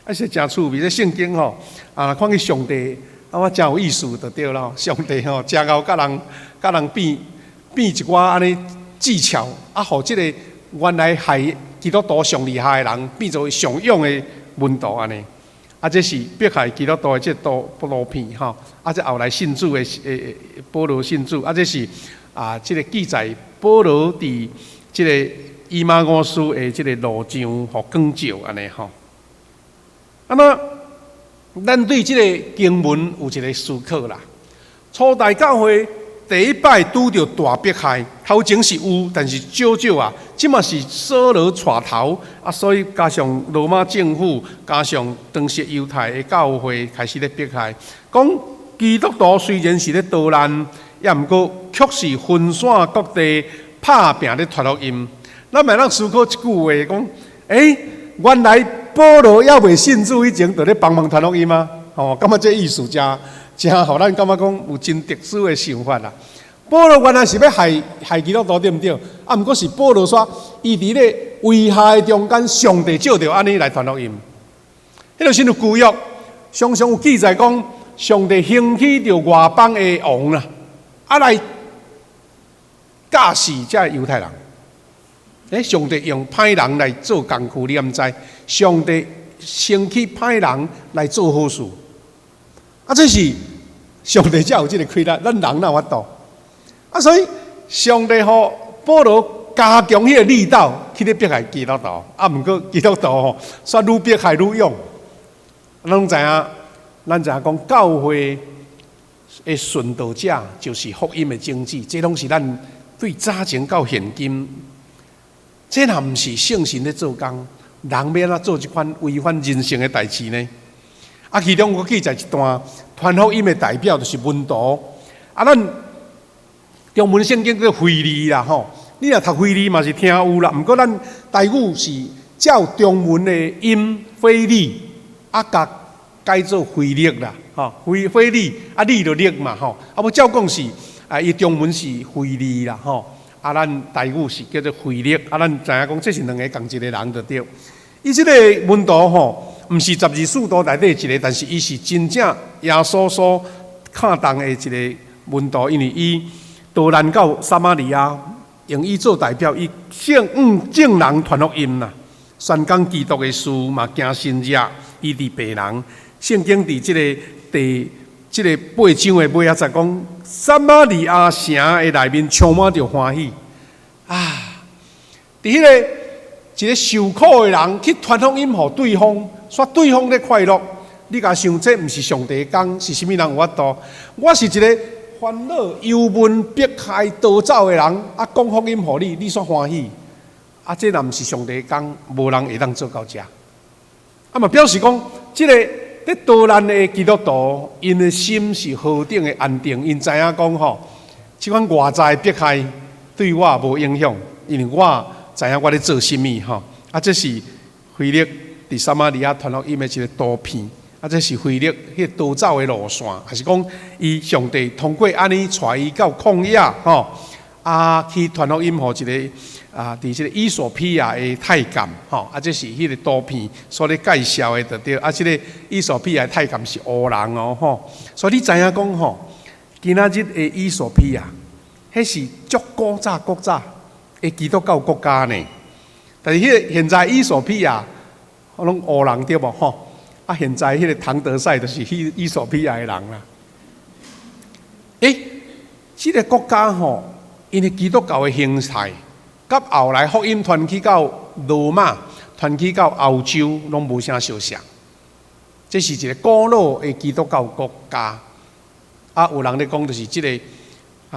啊，是誠趣味。這聖經吼，啊，看見上帝，啊，我誠有意思就對啦。上帝吼，誠𠢕共人共人變變一寡按呢技巧，啊，予這個原來害基督徒上厲害的人，變做上勇的門徒按呢。啊，這是迫害基督徒的這圖片吼，啊，這後來信主的誒保羅信主，啊，這是啊，這個記載保羅佇這個以馬忤斯的這個路上，予光照按呢吼。啊，那咱對這個經文有一個思考啦。初代教會第一擺拄著大迫害，頭前是有，但是少少啊。這馬是掃羅帶頭啊，所以加上羅馬政府，加上當時猶太的教會開始咧迫害。講基督徒雖然是咧逃難，也毋過卻是分散各地拍拚咧傳福音。咱嘛會當思考一句話，講：欸，原來保羅猶未信主以前，就咧幫忙傳福音啊？吼，感覺這意思誠誠，予咱感覺講有真特殊的想法啦。保羅原來是欲害害基督徒對毋對？啊，毋過是保羅說，伊佇咧危害中間，上帝藉著按呢來傳福音。彼個時陣舊約常常有記載講，上帝興起著外邦的王啦，啊來教示這猶太人。欸，上帝用歹人來做工具，你敢知？上帝興起歹人來做好事，啊，這是上帝才有這個氣力，咱人哪有法度？啊，所以上帝予保羅加強彼個力道去咧迫害基督徒，啊，毋過基督徒吼，煞愈迫害愈勇。咱攏知影，咱知影講教會的殉道者就是福音的種子，這攏是咱對早前到現今。這若毋是聖神咧做工，人欲按怎做這款違反人性的代誌呢？啊，其中閣記載一段傳福音的代表就是門徒。啊，咱中文聖經叫腓利啦吼，你若讀腓利嘛是聽有啦。毋過咱台語是照中文的音腓利，啊，共改做腓力啦，吼，腓腓利啊，利就力嘛吼。啊，無照講是啊，伊中文是腓利啦吼。啊，咱台語是叫做腓力，啊，咱知影講這是兩个仝一个人就對。伊這個門徒吼，毋是十二使徒內底一个，但是伊是真正耶穌所看重的一个門徒，因為伊逃難到撒瑪利亞，用伊做代表，伊向眾人傳福音啦，宣講基督的事嘛，行神蹟，醫治病人。聖經佇這个第這个八章的尾仔才講，撒瑪利亞城的內面充滿著歡喜啊！佇彼个一个受苦的人去傳福音予對方，煞對方咧快樂。你共想，這毋是上帝的工，是啥物人有法度？我是一个煩惱、憂悶、迫害、逃走的人，啊，講福音予你，你煞歡喜。啊，這若毋是上帝的工，無人會當做到遮。啊嘛表示講，這個佇逃難的基督徒，𪜶的心是何等的安定，𪜶知影講吼，這款外在迫害對我無影響，因為我知影我咧做啥物吼。啊，這是腓力佇撒瑪利亞傳福音的一個圖片。啊，這是腓力彼個逃走的路線，抑是講伊上帝通過按呢帶伊到曠野吼，啊去傳福音予一個啊，佇這個衣索比亞的太監吼，啊，這是彼個圖片所咧介紹的，就對。啊，這個衣索比亞的太監是黑人哦吼，所以你知影講吼，今仔日的衣索比亞，彼是足古早古早的基督教國家呢。但是彼個現在衣索比亞，攏黑人對無吼？啊，現在彼個譚德塞就是彼衣索比亞的人啦。欸，這個國家吼，𪜶的基督教的形態，佮後來福音傳去到羅馬，傳去到歐洲，攏無啥相像。這是一個古老的基督教國家。啊，有人咧講，就是這個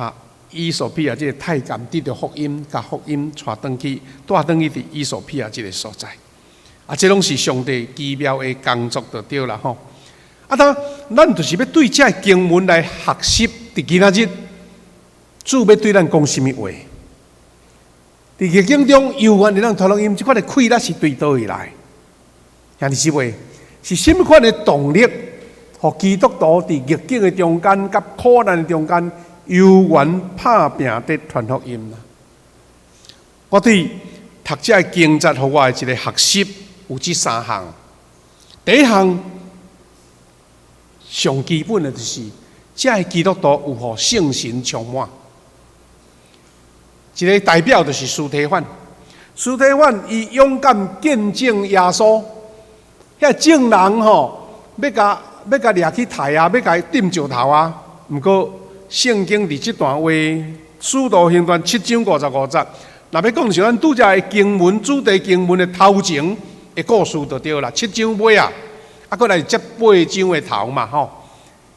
啊，衣索比亞這個太監得著福音，共福音帶轉去，帶轉去佇衣索比亞這個所在。啊，這攏是上帝奇妙的工作就對啦吼。啊，當咱就是欲對這个經文來學習，佇今仔日主欲對咱講啥物話？佇逆境中猶原會當傳福音，這款的氣力是對佗位來？兄弟姊妹，是啥物款的動力，予基督徒佇逆境的中間、佮苦難的中間，猶原拍拚佇傳福音？我對讀這个經節，予我的一個學習有這三項。第一項上基本的就是，這个基督徒有予聖神充滿。一個代表就是司提反，司提反伊勇敢見證耶穌，遐眾人吼欲共欲共掠去刣啊，欲共伊釘石頭啊。毋過聖經佇這段話，使徒行傳七章五十五節，若欲講是咱拄才的經文主題經文的頭前的故事就對啦。七章尾啊，啊，閣來接八章的頭嘛吼。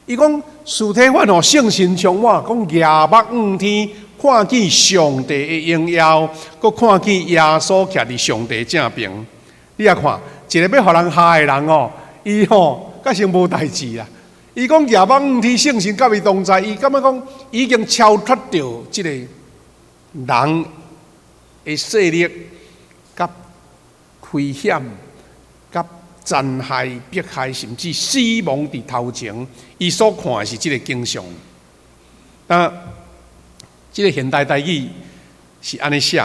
伊講司提反予聖神充滿，講舉目向天，看見上帝的榮耀，閣看見耶穌徛佇上帝正爿。你也看，一個欲予人害的人哦，伊吼閣先無代誌啦。伊講舉目向天，聖神佮伊同在，伊感覺講已經超脫著這個人的勢力、佮危險、佮殘害、迫害，甚至死亡佇頭前，伊所看的是這個景象。啊，這個現代台語是按呢寫，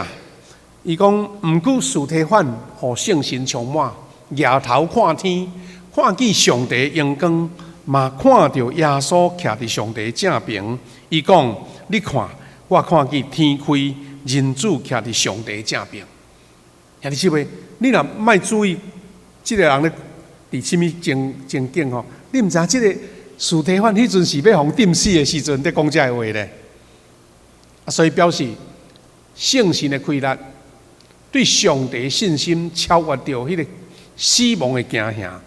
伊講毋過司提反予聖神充滿，舉頭看天，看見上帝榮光，嘛看著耶穌徛佇上帝正爿。伊講：你看，我看見天開，人子徛佇上帝正爿。兄弟姊妹，你若莫注意，這個人咧佇啥物情情景吼？你毋知影這個司提反彼陣是欲予釘死的時陣，佇講這个話咧。啊，所以表示聖神的氣力對上帝信心超越著彼個死亡的驚嚇，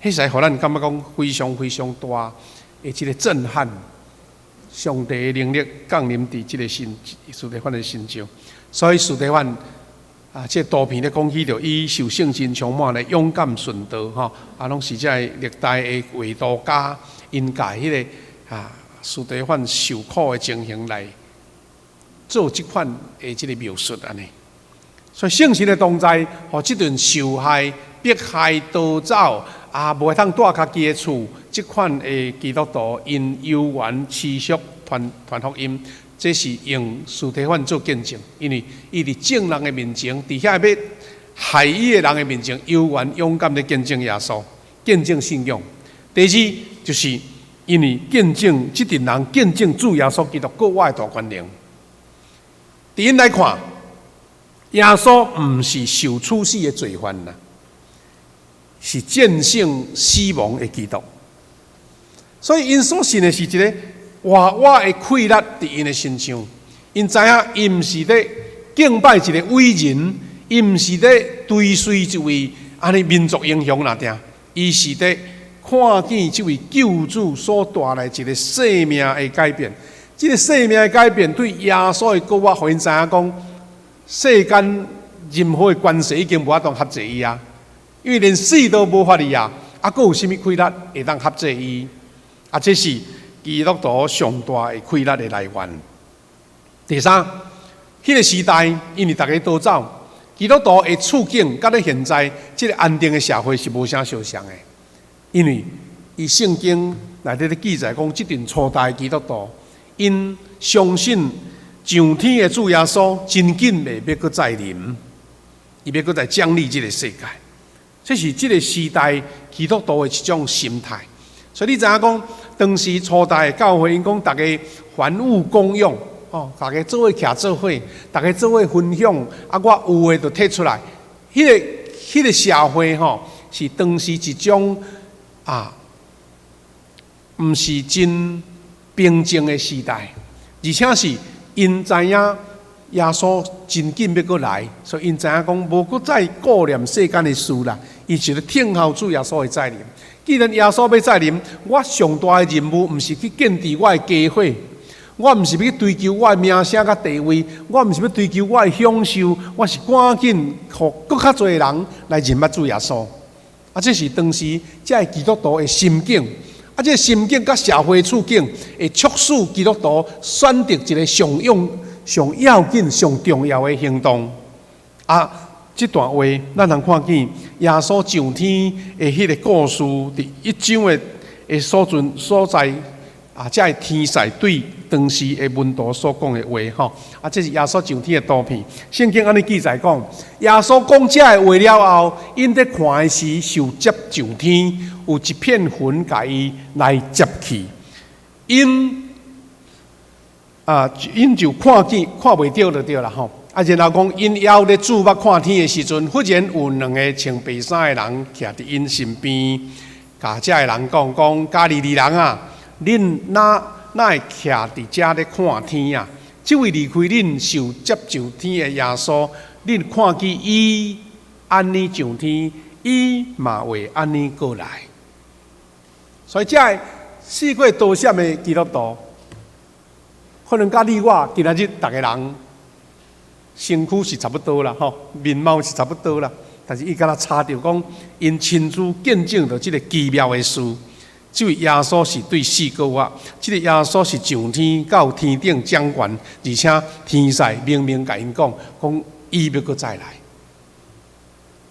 彼時予咱感覺講非常非常大的這個震撼。上帝的能力降臨佇這個身司提反的身上，所以司提反啊，這個圖片咧講起著伊受聖神充滿咧勇敢殉道吼，啊，攏是這个歷代的畫圖家𪜶共彼個啊司提反受苦的情形來做這款的這個描述按呢。所以聖神的同在，予這陣受害、迫害、逃走啊，無會當蹛家己的厝，這款的基督徒，𪜶猶原持續傳傳福音，這是用司提反做見證，因為伊佇眾人的面前，佇遐欲害伊的人的面前，猶原勇敢的見證耶穌，見證信仰。第二，就是因為見證這陣人見證主耶穌基督國外大權能。佇𪜶來看，耶穌毋是受處死的罪犯啦，是戰勝死亡的基督。所以𪜶所信的是一個活活的氣力佇𪜶的身上。𪜶知影伊毋是咧敬拜一個偉人，伊毋是咧追隨一位按呢民族英雄爾爾，伊是咧看見這位救主所帶來一個生命的改變。這個生命的改變對耶穌的國，予𪜶知影講，世間任何的關係已經無法度轄制伊啊，因為連死都無法哩啊，啊，閣有啥物氣力會當轄制伊？啊，這是基督徒上大的氣力的來源。第三，彼個時代因為逐家逃走，基督徒的處境佮咧現在這个安定的社會是無啥相像的，因為伊聖經內底咧記載講，這陣初代基督徒𪜶相信上天的主耶穌真緊會欲閣再臨，伊欲閣再掌理這个世界，這是這个時代基督徒的一種心態。所以你知影講，當時初代的教會，𪜶講逐家凡物公用，哦，逐家做伙徛做伙，逐家做伙分享，啊，我有的就提出來。彼個社會吼，是當時一種啊，毋是真平靜的時代，而且是𪜶知影耶穌真緊欲閣來，所以𪜶知影講無閣再顧念世間的事啦，伊是咧等候主耶穌的再臨。既然耶穌欲再臨，我上大的任務毋是去建置我的家伙，我毋是欲去追求我的名聲佮地位，我毋是欲追求我的享受，我是趕緊予閣較濟人來認捌主耶穌。啊，這是當時這个基督徒的心境。啊，這个心境佮社會處境會促使基督徒選擇一个上用、上要緊、上重要的行動。啊，這段話咱通看見耶穌上天的彼个故事，佇一章的所陣所在啊，這个天使對當時的門徒所講的話吼。啊，這是耶穌上天的圖片。聖經按呢記載講，耶穌講這个話了後，𪜶佇看的時，受接上天，有一片雲共伊來接去。𪜶啊，𪜶就看見看袂著就對啦吼。啊，然後講，𪜶猶咧注目看天的時陣，忽然有兩个穿白衫的人徛佇𪜶身邊，共這个人講講：加利利人啊，恁哪會徛佇遮咧看天啊？這位離開恁受接上天的耶穌，恁看見伊按呢上天，伊嘛會按呢過來。所以，這个四過逃閃的基督徒，可能佮你我今仔日逐个人身軀是差不多啦，吼，面貌是差不多啦，但是伊敢若差著講，𪜶親自見證著這个奇妙的事。這位耶穌是對死閣活，這个耶穌是上天到天頂掌權，而且天使明明共𪜶講，講伊欲閣再來。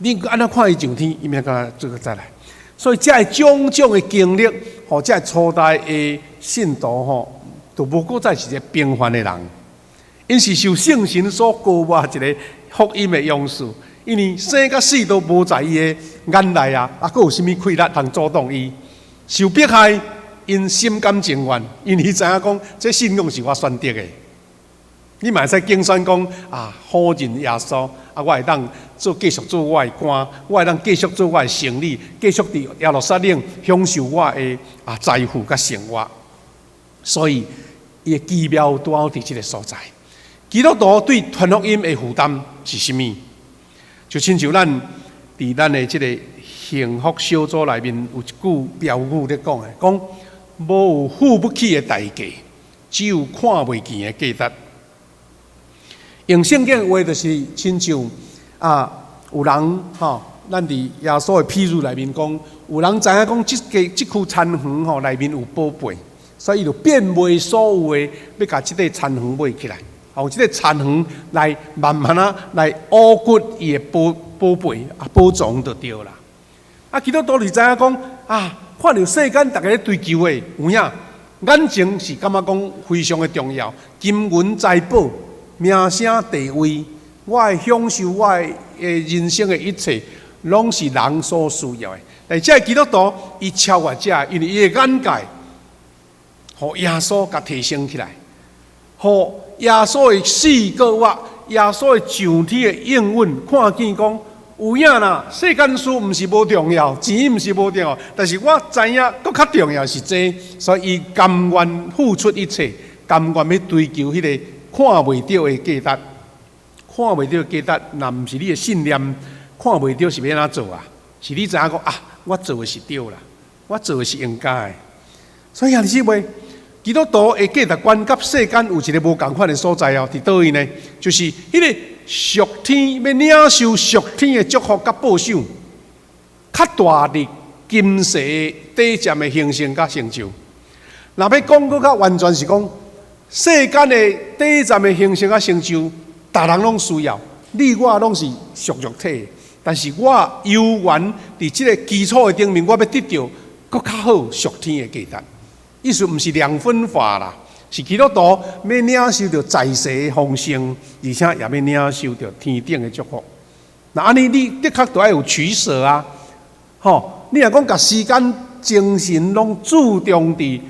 恁按怎看伊上天，伊欲閣這個再來。所以這个種種的經歷，予這个初代的信徒吼，就無閣再是一个平凡的人，𪜶是受聖神所膏抹一个福音的勇士，因為生佮死都無在伊的眼內啊，啊，閣有啥物氣力通阻擋伊？受迫害，𪜶心甘情願，因為伊知影講，這信仰是我選擇的。你嘛會使競選講啊，否認耶穌啊，我會當做繼續做我的官，我會當繼續做我的生意，繼續佇耶路撒冷享受我的啊財富佮生活。所以，伊的奇妙拄好佇這个所在。基督徒對傳福音的負擔是啥物？就親像咱佇咱的這个幸福小組內面有一句標語咧講的，講無有付不起的代價，只有看袂見的價值。用聖經的話就是親像啊，有人吼，咱佇耶穌的譬喻內面講，有人知影講這个這區田園吼內面有寶貝，所以伊就變賣所有的，欲共這塊田園買起來，用這个田園來慢慢仔來挖掘伊的寶寶貝啊寶藏就對啦。啊，基督徒是知影講啊，看著世間逐家咧追求的有影，眼前是感覺講非常的重要，金銀財寶、名聲地位，我的享受，我的人生的一切，攏是人所需要的。但這个基督徒，伊超越這，因為伊的眼界，予耶穌共提升起來，予耶穌的死閣活，耶穌的上天的應允，看見講有影啦，世間事毋是無重要，錢毋是無重要，但是我知影閣較重要是這，所以伊甘願付出一切，甘願欲追求彼个看袂著的價值，看袂著的價值，若毋是你的信念，看袂著是欲按怎做啊？是你知影講啊，我做的是對啦，我做的是應該的。所以兄弟姊妹，基督徒的價值觀佮世間有一个無仝款的所在哦，佇佗位呢？就是彼个屬天欲領受屬天的祝福佮保守，較大佇今世短暫的興盛佮成就。若欲講閣較完全是講，世間的短暫的興盛佮成就，逐人攏需要，你我攏是屬肉體的。但是我有緣佇這个基礎的頂面，我欲得著閣較好屬天的價值。意思毋是兩分法啦，是基督徒欲領受著在世的豐盛，而且也欲領受著天頂的祝福。若按呢，你的確著愛有取捨啊！吼，你若講共時間、精神攏注重佇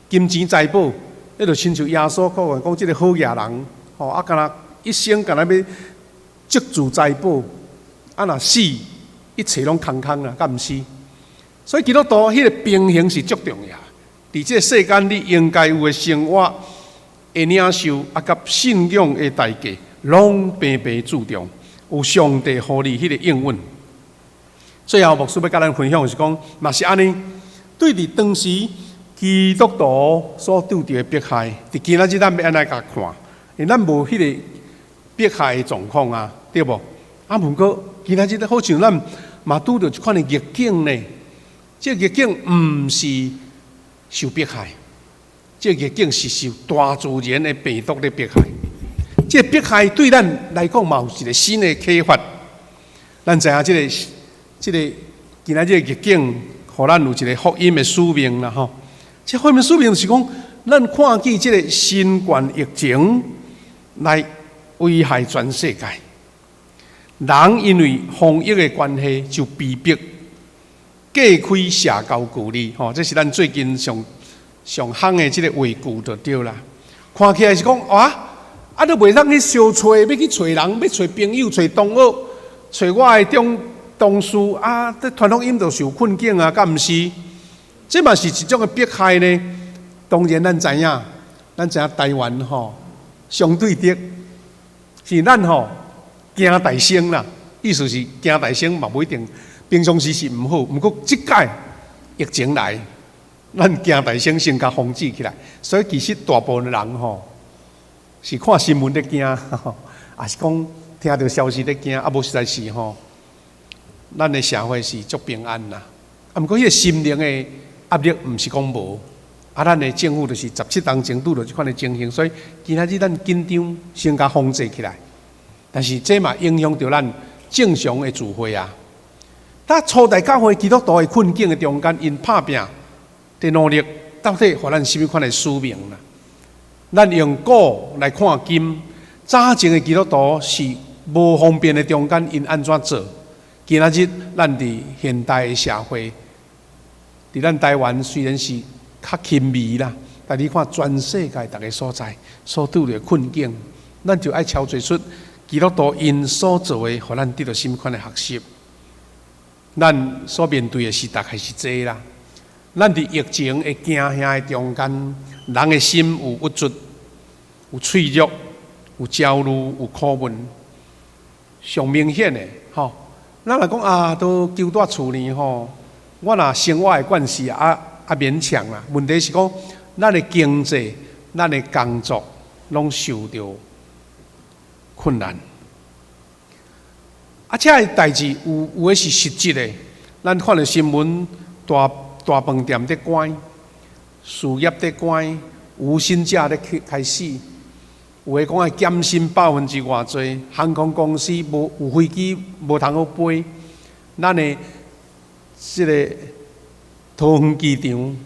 金錢財寶，彼就親像耶穌講講這个好額人，吼啊，敢若一生敢若欲積聚財寶，啊若死，一切攏空空啦，敢毋是？所以基督徒彼个平衡是足重要。佇這个世間，你應該有的生活的領受，啊，佮信仰的代價，攏平平注重，有上帝予你彼個應允。最後，牧師欲佮咱分享的是講，嘛是按呢，對佇當時基督徒所拄著的迫害，佇今仔日咱欲按怎共看？因為咱無彼个迫害的狀況啊，對無？啊，毋過今仔日好像咱嘛拄著這款的逆境呢。這个逆境毋是受迫害，這个逆境是受大自然的病毒咧迫害。這个迫害對咱來講嘛有一个新的啟發。咱知影這个這个今仔日个逆境，予咱有一个福音的使命啦吼。這福音的使命是講，咱看見這个新冠疫情來危害全世界，人因為防疫的關係就被迫隔開社交距離，吼，這是咱最近上上夯的這个話句就對啦。看起來是講啊，啊，都袂當去相揣，欲去揣人，欲揣朋友、揣同學、揣我的中同事啊，這傳福音就受困境啊，敢毋是？這嘛是一種的迫害呢。當然，咱知影，咱知影台灣吼，相對的，是咱吼驚大聲啦，意思是驚大聲嘛，無一定。平常時是毋好，毋過這擺疫情來，咱驚大聲先共防止起來。所以其實大部分人吼是看新聞咧驚，抑是講聽著消息咧驚，啊無實在是吼，咱的社會是足平安啦。啊，毋過彼个心靈的壓力毋是講無，啊，咱的政府就是17冬前拄著這款的情形，所以今仔日咱緊張，先共防制起來。但是這嘛影響著咱正常的聚會啊。當初代教會基督徒的困境的中間，𪜶拍拚的努力，到底予咱啥物款的使命啦？咱用古來看今，早前的基督徒是無方便的中間，𪜶按怎做？今仔日咱佇現代的社會，佇咱台灣雖然是較輕微啦，但你看全世界逐个所在所拄著的困境，咱就愛超做出基督徒𪜶所做的，予咱得著啥物款的學習。咱所面對的是大概是這啦。咱佇疫情的驚嚇的中間，人的心有鬱卒、有脆弱、有焦慮、有苦悶，上明顯的吼。咱若講啊，都勼蹛厝呢吼，我若生活會慣勢啊啊勉強啦。問題是講，咱的經濟、咱的工作攏受著困難。啊，這个代誌有有的是實質的，咱看著新聞，大大飯店佇關，事業佇關，無薪假咧開開始，有的講愛減薪百分之偌濟，航空公司無有飛機無通好飛，咱的這个桃園機場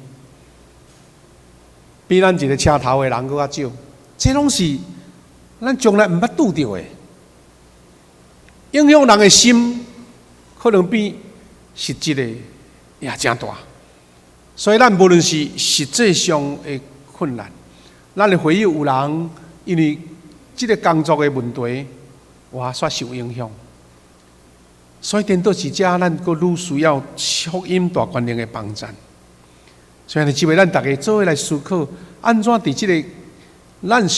比咱一个車頭的人閣較少，這攏是咱從來毋捌拄著的。影響人的心，可能比實質的也誠大。所以咱無論是實際上的困難，咱的會友有人因為這个工作的問題，哇，煞受影響。所以顛倒是遮，咱閣愈需要福音大權能的幫贊。所以，這擺咱逐家做伙來思考，按怎佇這个咱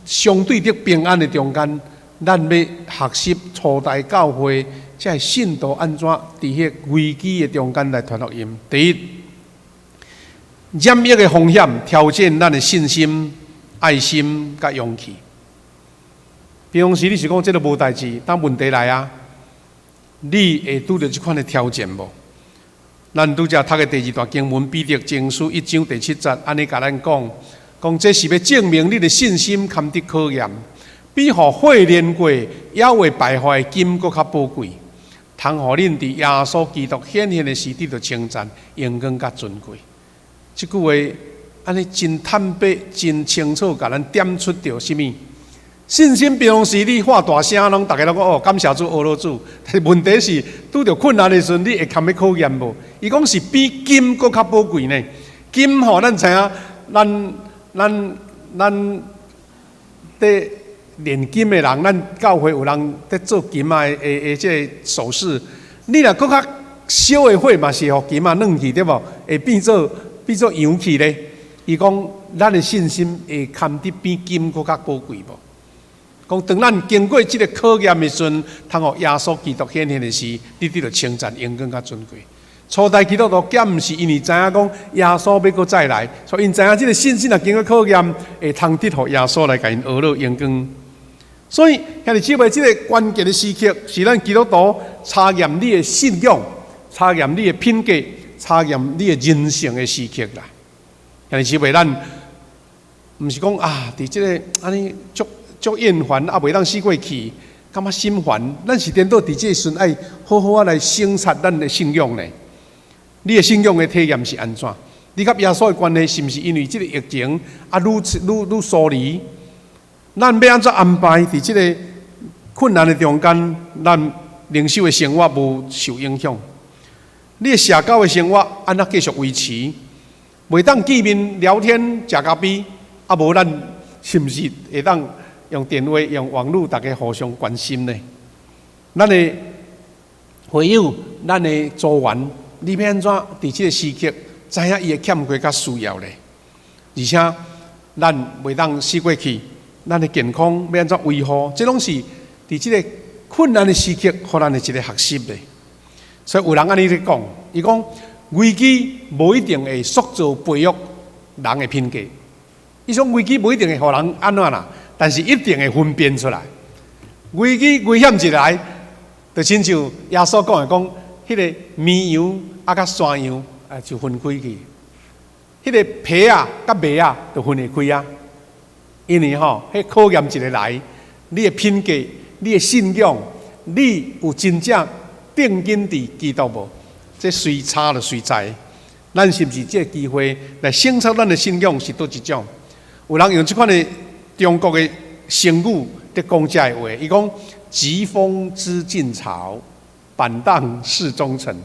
相對的平安的中間，咱欲學習初代教會這个信徒按怎佇彼个危機的中間來傳福音。第一，染疫的風險挑戰咱的信心、愛心佮勇氣。平常時你是講這個無代誌，當問題來啊，你會拄著這款的挑戰無？咱拄才讀的第二段經文，彼得前書一章第七節，按呢共咱講，講這是欲證明你的信心堪得考驗，比予火煉過猶會敗壞的金閣較寶貴，通予恁佇耶穌基督顯現的時得著稱讚、榮光佮尊貴。這句話按呢真坦白、真清楚，共咱點出著啥物？信心平常時你喊大聲，攏逐家攏講哦，感謝主，阿羅主。但是問題是拄著困難的時陣，你會堪欲考驗無？伊講是比金閣較寶貴呢。金吼，咱知影，咱佇煉金的人，咱教會有人佇做金仔的這个首飾。你若閣較燒的火嘛是予金仔軟去對無？會變做陽去咧。伊講咱的信心會堪得比金閣較寶貴無？講當咱經過這個考驗的時陣，通予耶穌基督顯現的時，你得著稱讚、榮光佮尊貴。初代基督徒敢毋是因為知影講耶穌欲閣再來，所以𪜶知影這個信心若經過考驗，會通得予耶穌來共𪜶呵咾榮光。所以兄弟姊妹，這個關鍵的時刻是咱基督徒查驗你的信仰、查驗你的品格、查驗你的人性的時刻啦。兄弟姊妹，咱毋是講啊，佇這个按呢足足厭煩啊，袂當死過去，感覺心煩。咱是顛倒佇這個時陣愛好好仔來省察咱的信仰呢。你的信仰的體驗是按怎？你佮耶穌的關係是毋是因為這個疫情啊，愈愈愈疏離？咱欲按怎安排？佇這個困難的中間，咱靈修的生活無受影響？你的社交的生活按怎繼續維持？袂當見面聊天、食咖啡，啊無咱是毋是會當用電話、用網路，逐家互相關心呢？咱的會友、咱的組員，你欲按怎佇這個時刻知影伊的欠缺佮需要咧？而且咱袂當死過去，咱的健康欲按怎維護？這攏是佇這個困難的時刻，予咱的一个學習咧。所以有人按呢咧講，伊講危機無一定會塑造培育人的品格。伊講危機無一定會予人按怎啦，但是一定會分辨出來。危機危險一來，就親像耶穌講的講，彼个綿羊啊佮山羊啊就分開去，彼个皮仔佮麥仔就分會開啊。因為吼，彼考驗一个來，你的品格、你的信仰，你有真正定睛佇基督無？這隨查就隨知。咱是毋是這个機會來省察咱的信仰是佗一種？有人用這款的中國的成語佇講這个話，伊講：疾風知勁草，板盪識忠臣。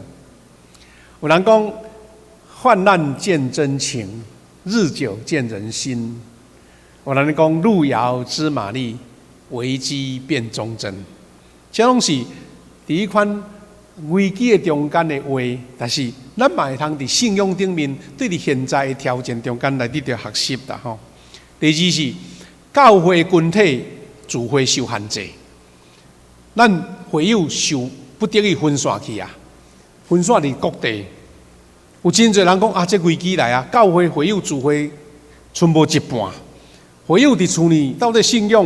有人講：患難見真情，日久見人心。有人講：路遙知馬力，危機辨忠貞。這攏是佇彼款危機的中間的話，但是咱嘛會通佇信仰頂面，對佇現在的挑戰中間來得著學習啦吼。第二是教會群體聚會受限制，咱會友受不得已分散去啊，分散佇各地。有真濟人講啊，這危機來啊，教會會友聚會賰無一半，會友佇厝裡到底信仰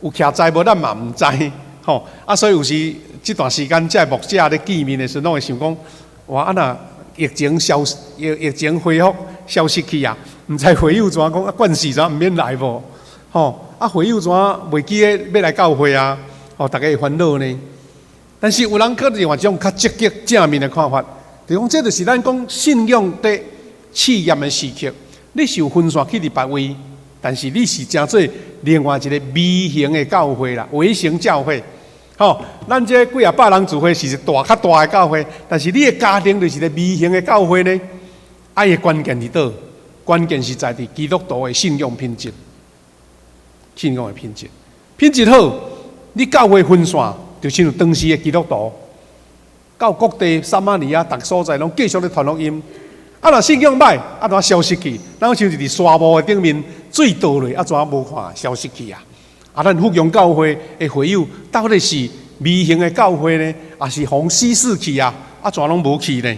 有徛在無，咱嘛毋知吼。啊，所以有時這段時間，這牧者咧見面的時陣，攏會想講，哇，啊若疫情消疫疫情恢復消失去啊，毋知會友怎講啊，慣勢怎毋免來無？吼，啊會友怎袂記得欲來教會啊？吼，逐家會煩惱呢。但是有人閣另外一種較積極正面的看法，就講這就是咱講信仰佇試驗的時刻，你是有分散去佇別位，但是你是成做另外一個微型的教會啦，微型教會。吼，咱這幾仔百人聚會是大較大的教會，但是你的家庭就是一個微型的教會呢。啊，伊的關鍵佇佗？關鍵是在佇基督徒的信仰品質，信仰的品質，品質好，你教會分散，就親像當時的基督徒，到各地撒瑪利亞逐所在攏繼續咧傳福音。啊，若信仰歹，啊，怎消失去？咱像是佇沙漠的頂面，水倒落，啊，怎無看消失去啊？啊，咱福陽教會的會友到底是微型的教會呢，抑是予稀釋去啊？啊，怎攏無去呢？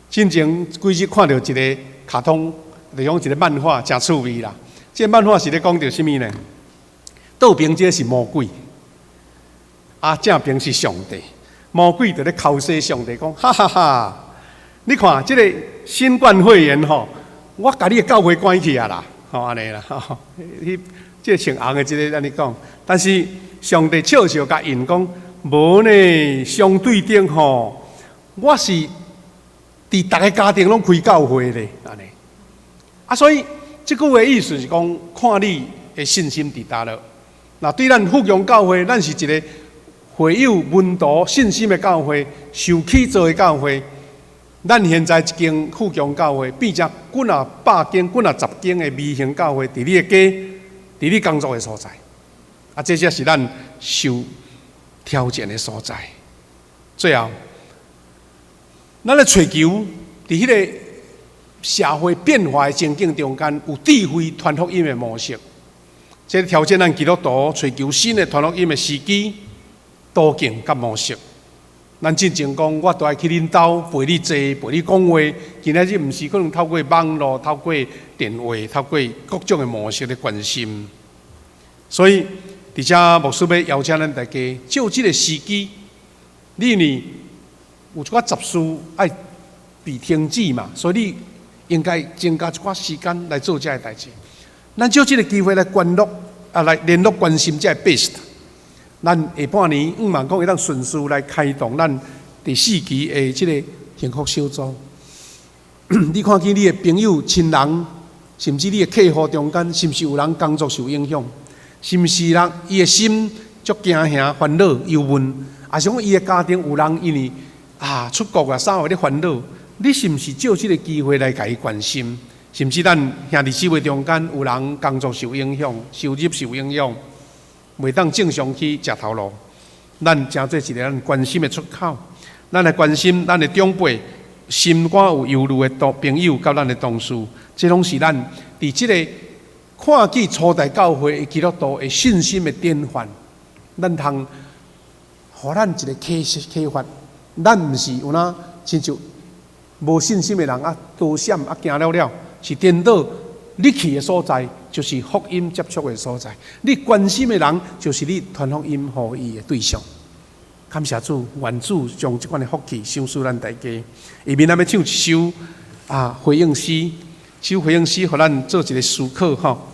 進前幾日看著一个卡通，就講一个漫畫，誠趣味啦。這个漫畫是咧講著啥物呢？倒爿這个是魔鬼，啊正爿是上帝。魔鬼就咧剾洗上帝講，哈哈哈！你看這个新冠肺炎吼，我共你的教會關起啊啦，吼按呢啦，吼，彼這個穿紅的這个按呢講，但是上帝笑笑共𪜶講，無呢，相對頂吼，我是佇逐个家庭攏開教會咧，按呢。啊，所以這句話意思是講，看你的信心佇佗落。若對咱福陽教會，咱是一个會友門徒信心的教會，受起造的教會。咱現在一間富強教會變成幾若百間、幾若十間的微型教會，佇你的家，佇你工作的所在。啊，這才是咱受挑戰的所在。最後，咱咧揣求佇彼个社會變化的情景中間，有智慧傳福音的模式。這個挑戰咱基督徒揣求新的傳福音的時機、途徑佮模式。咱進前講，我都愛去恁兜陪你坐，陪你講話。今仔日毋是可能透過網路、透過電話、透過各種的模式來關心。所以，佇遮牧師欲邀請咱大家，藉這个時機，你呢有一寡雜事愛被停止嘛，所以你應該增加一寡時間來做這个代誌。咱藉這个機會來關絡啊，來聯絡關心這个 best。咱下半年向望講會當順序來開動咱第四期的這个幸福小組。你看見你的朋友、親人，甚至你的客戶中間，是毋是有人工作受影響？是毋是人伊的心足驚嚇、煩惱、憂悶？抑是講伊的家庭有人因為啊出國啊啥話咧煩惱？你是毋是藉這个機會來共伊關心？甚至咱兄弟姊妹中間有人工作受影響、收入受影響，袂當正常去食頭路，咱成做一个咱關心的出口。咱來關心咱的長輩，心肝有憂慮的同朋友，佮咱的同事，這攏是咱佇這个看見初代教會的基督徒的信心的典範。咱通予咱一个啟啟發，咱毋是有哪親像無信心的人啊，躲閃啊，驚了了，是顛倒。你去的所在，就是福音接觸的所在；你關心的人，就是你傳福音予伊的對象。感謝主，願主將這款的福氣賞賜咱大家。下面咱欲唱一首啊回應詩，這首回應詩予咱做一个思考吼。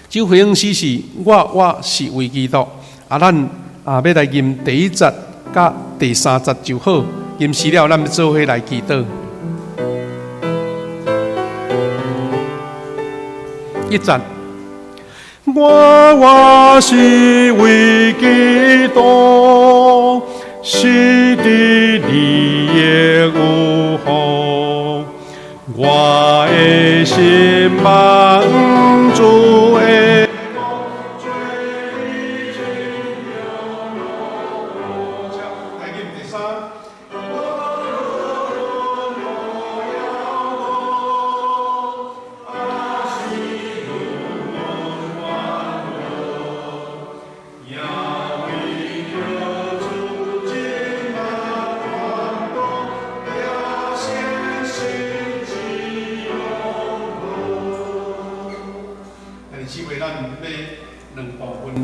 這首回應詩是我活是為基督，啊，咱啊欲來吟第一節佮第三節就好。吟詩了，咱欲做伙來祈禱。一節，我活是為基督，死佇利益有福。我的心望主的。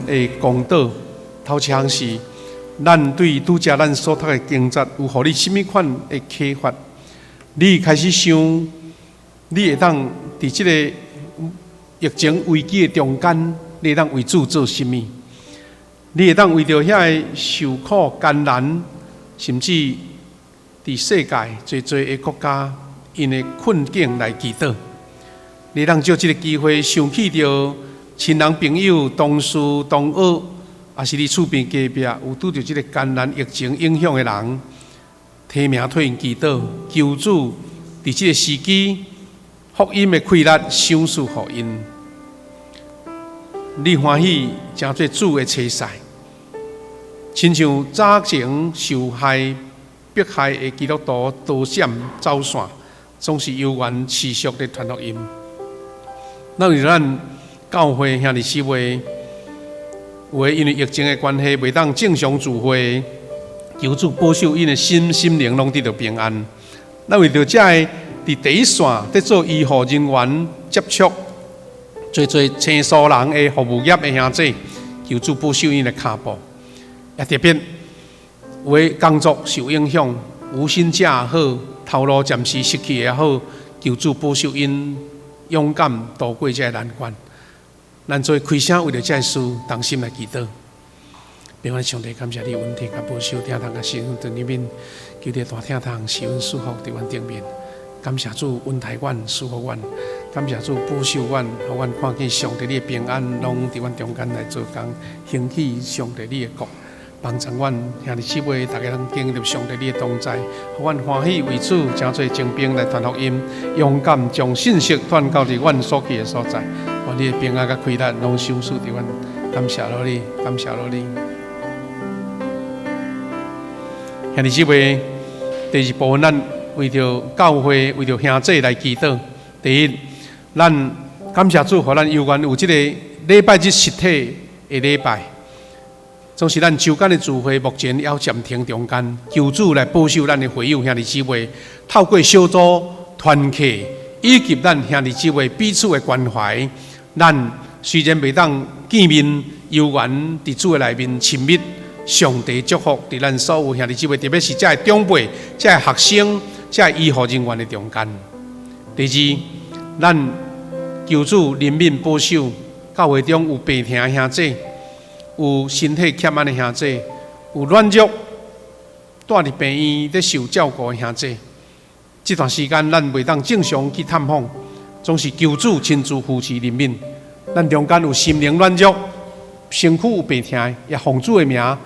的公道，頭一項是，咱對拄才咱所讀的經節有予你啥物款的啟發？你開始想，你會當佇這個疫情危機的中間，你會當為主做啥物？你會當為著遐个受苦艱難，甚至佇世界濟濟的國家𪜶的困境來祈禱？你會當藉這个機會想起著親人朋友、同事、同學，抑是你厝邊隔壁有拄著這个艱難疫情影響的人，提名替𪜶祈禱，求主佇這个時機，福音的氣力賞賜予𪜶。你歡喜成做主的差使，親像早前受害迫害的基督徒逃閃走散，總是猶原持續咧傳福音。咱為咱教會兄弟姊妹，有的因為疫情的關係，袂當正常聚會，求主保守𪜶的心心靈攏得著平安。咱為著這个佇第一線佇做醫護人員接觸濟濟青蘇人的服務業的兄弟，求主保守𪜶的跤步，也特別有的工作受影響，無薪假也好，頭路暫時失去也好，求主保守𪜶勇敢渡過這个難關。咱做開聲為著這个事，同心來祈禱。平安上帝，感謝你恩典佮保守，疼痛佮施恩裡面，求你大疼痛施恩賜福佇阮頂面。感謝主恩待阮，賜福阮。感謝主保守阮，予阮看見上帝你的平安，攏佇阮中間來做工，興起上帝你的國，幫助阮兄弟姊妹，逐家攏經歷上帝你的同在，予阮歡喜為主，成做精兵來傳福音，勇敢將信息傳到佇阮所去的所在。願你的平安佮快樂攏賞賜佇阮，感謝落你，感謝落你。兄弟姊妹，第二部分咱為著教會、為著兄弟來祈禱。第一，咱感謝主，予咱有緣有這個禮拜日實體的禮拜，總是咱週間的聚會，目前猶暫停中間。求主來保守咱的會友兄弟姊妹，透過小組團契以及咱兄弟姊妹彼此的關懷，咱雖然袂當見面，有緣佇主的內面親密。上帝祝福佇咱所有兄弟姊妹，特別是這个長輩、這个學生、這个醫護人員的中間。第二，咱求主憐憫保守，教會中有病疼的兄弟，有身體欠安的兄弟，有軟弱、蹛佇病院咧受照顧的兄弟。這段時間咱袂當正常去探訪，總是求主親自扶持憐憫。咱中間有心靈軟弱、身軀有病疼的，也奉主的名。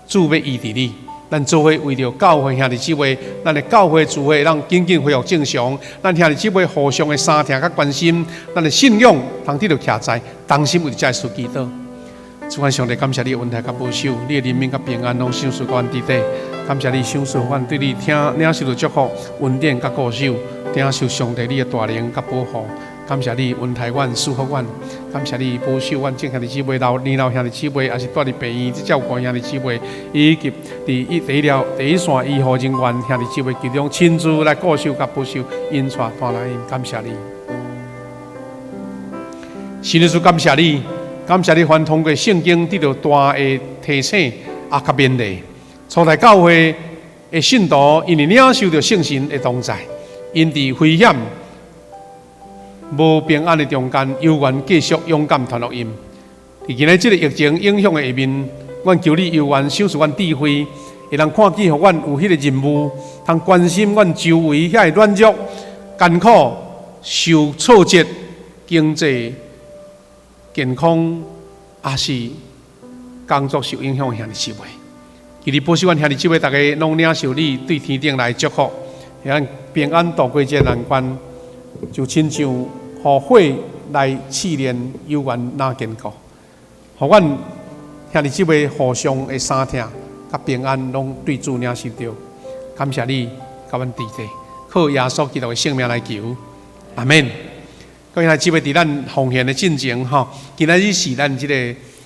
主欲醫治你，咱做伙為著教會兄弟姊妹，咱的教會聚會通緊緊恢復正常，咱兄弟姊妹互相的相疼佮關心，咱的信仰通得著徛在，同心為著這个事祈禱。主啊，上帝感謝你的恩待佮保守，你的憐憫佮平安攏賞賜阮佇底。感謝你賞賜阮對你聽領受著祝福、恩典佮顧守，領受上帝你的大能佮保護。感謝你恩待阮、賜福阮，感謝你保守阮眾兄弟姊妹、老年老兄弟姊妹，抑是蹛佇病院照顧兄弟姊妹，以及佇一第醫療第一線醫護人員兄弟姊妹，其中親自來顧守佮保守，引帶帶來𪜶，感謝你。神耶穌感謝你，感謝你凡通過聖經得著大的提醒也佮勉勵，初代教會的信徒因為領受著聖神的同在，𪜶佇危險。無平安的中間，猶原繼續勇敢傳福音。佇今日這个疫情影響的下面，阮求你猶原賞賜阮智慧，會當看見，予阮有彼个任務，通關心阮周圍遐个軟弱、艱苦、受挫折、經濟、健康，抑是工作受影響的兄弟姊妹。求你保守阮兄弟姊妹，逐家攏領受你對天頂來的祝福，予咱平安渡過這个難關。就親像予火來試煉，猶原若堅固，予阮兄弟姊妹互相的相疼，佮平安，攏對主領受著。感謝你，佮阮佇底，靠耶穌基督的聖名來求，阿們。各位兄弟姊妹，佇咱奉獻的進前吼，今仔日是咱這個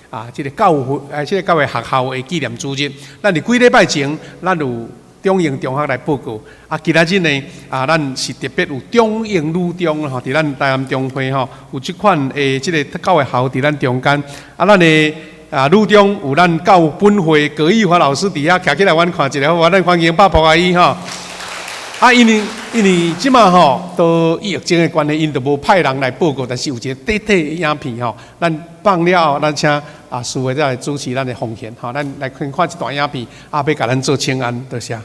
啊，這個教會啊，這個教會學校的紀念主日。咱佇幾禮拜前，咱有中營中學來報告，啊，今仔日呢，啊，咱是特別有中營女中吼，佇咱台南中會吼，有這款的這个教會學校佇咱中間，啊，咱的啊女中有咱教本會葛玉華老師佇遐徛起來，阮看一下，好無？咱歡迎拍噗仔伊吼。啊，因為因為這馬吼，都疫情的關係，𪜶就無派人來報告，但是有一个短短的影片吼，咱放了後，咱請啊師會再來主持咱的奉獻吼，咱來先看這段影片，啊，欲共咱做請安，多謝。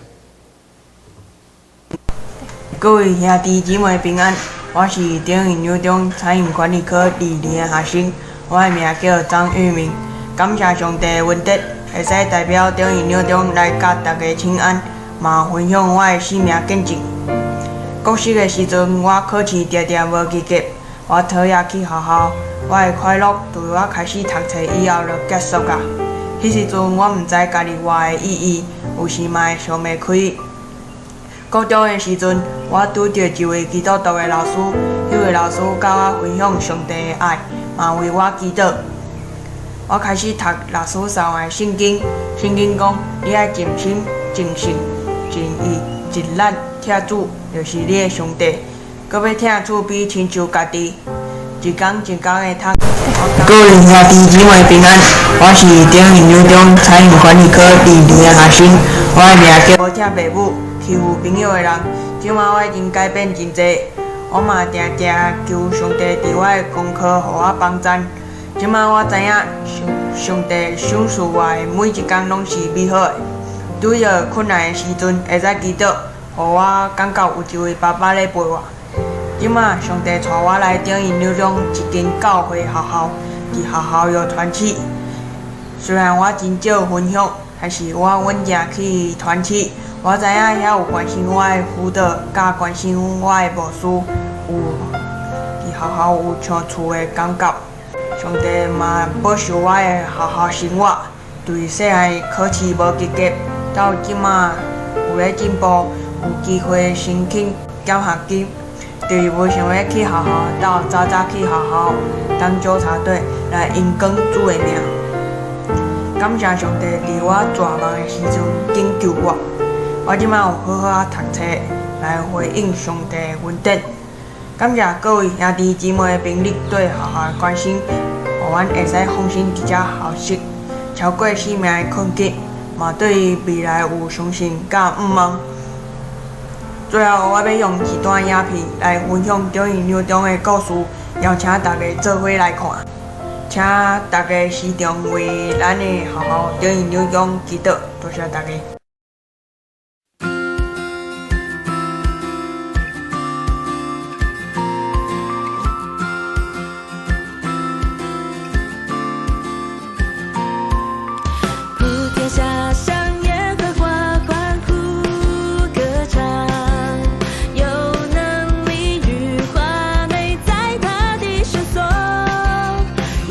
各位兄弟姊妹平安，我是中營女中餐飲管理科二年的學生，我的名叫張玉明。感謝上帝的恩典，會使代表中營女中來佮大家請安，嘛分享我的生命見證。國小的時陣，我考試定定無及格，我討厭去學校，我的快樂自我開始讀冊以後就結束矣。彼時陣我毋知家己活的意義，有時嘛會想袂開。國中的時陣，我拄著一位基督徒的老師，彼位老師佮我分享上帝的愛，嘛為我祈禱。我開始讀老師送的聖經，聖經講你愛盡心、盡性、盡意、盡力疼主，就是你的上帝，閣欲疼厝邊親像家己。一工一工的讀。各位兄弟姊妹平安，我是中營女中餐飲管理科二年的學生，我的名叫無疼爸母、欺負朋友的人。這馬我已經改變真濟，我嘛定定求上帝佇我的功課予我幫贊。這馬我知影上上帝賞賜我的每一工攏是美好的。拄著困難的時陣，會使祈禱，予我感覺有一位爸爸咧陪我。這馬上帝帶我來中營女中一間教會學校，佇學校有團契。雖然我真少分享，但是我穩定去團契。我知影遐有關心我的輔導，佮關心我的牧師，有佇學校有像厝的感覺。上帝嘛保守我的學校生活，對細漢考試無及格，到這馬有咧進步，有機會申請獎學金。對無想欲去學校，到早早去學校當糾察隊來榮光主的名。感謝上帝佇我絕望的時陣拯救我。我這馬有好好仔讀冊來回應上帝的恩典。感謝各位兄弟姊妹平日對學校的關心，予阮會使放心佇遮學習，超過生命的困境，嘛對未來有相信佮向望。最後，我欲用一段影片來分享中營女中的故事，邀請大家做伙來看。請大家時常為咱的學校中營女中祈禱，多謝大家。普天下向耶和華歡呼歌唱，有能力與華美在他的聖所。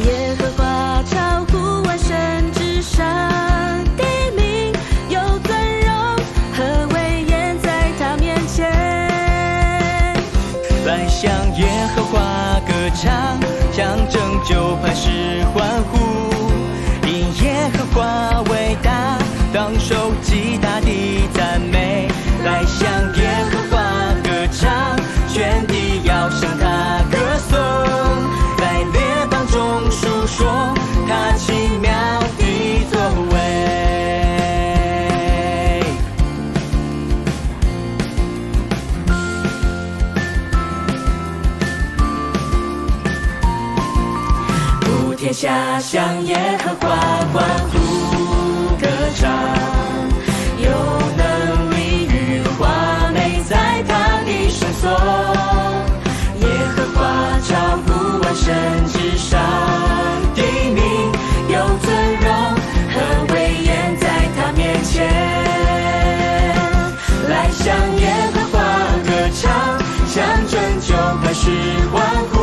耶和華超乎萬神之上的名，有尊榮和威嚴在他面前。來向耶和華歌唱，向拯救磐石歡呼。因耶和華偉大，當受極大的讚美。來向耶和華歌唱，全地要向他歌頌，在列邦中述說他奇妙的作為。普天下向耶和華歡呼歌唱，有能力與華美在他的聖所。耶和華超乎萬神之上的名，有尊榮和威嚴在他面前。來向耶和華歌唱，向拯救磐石歡呼。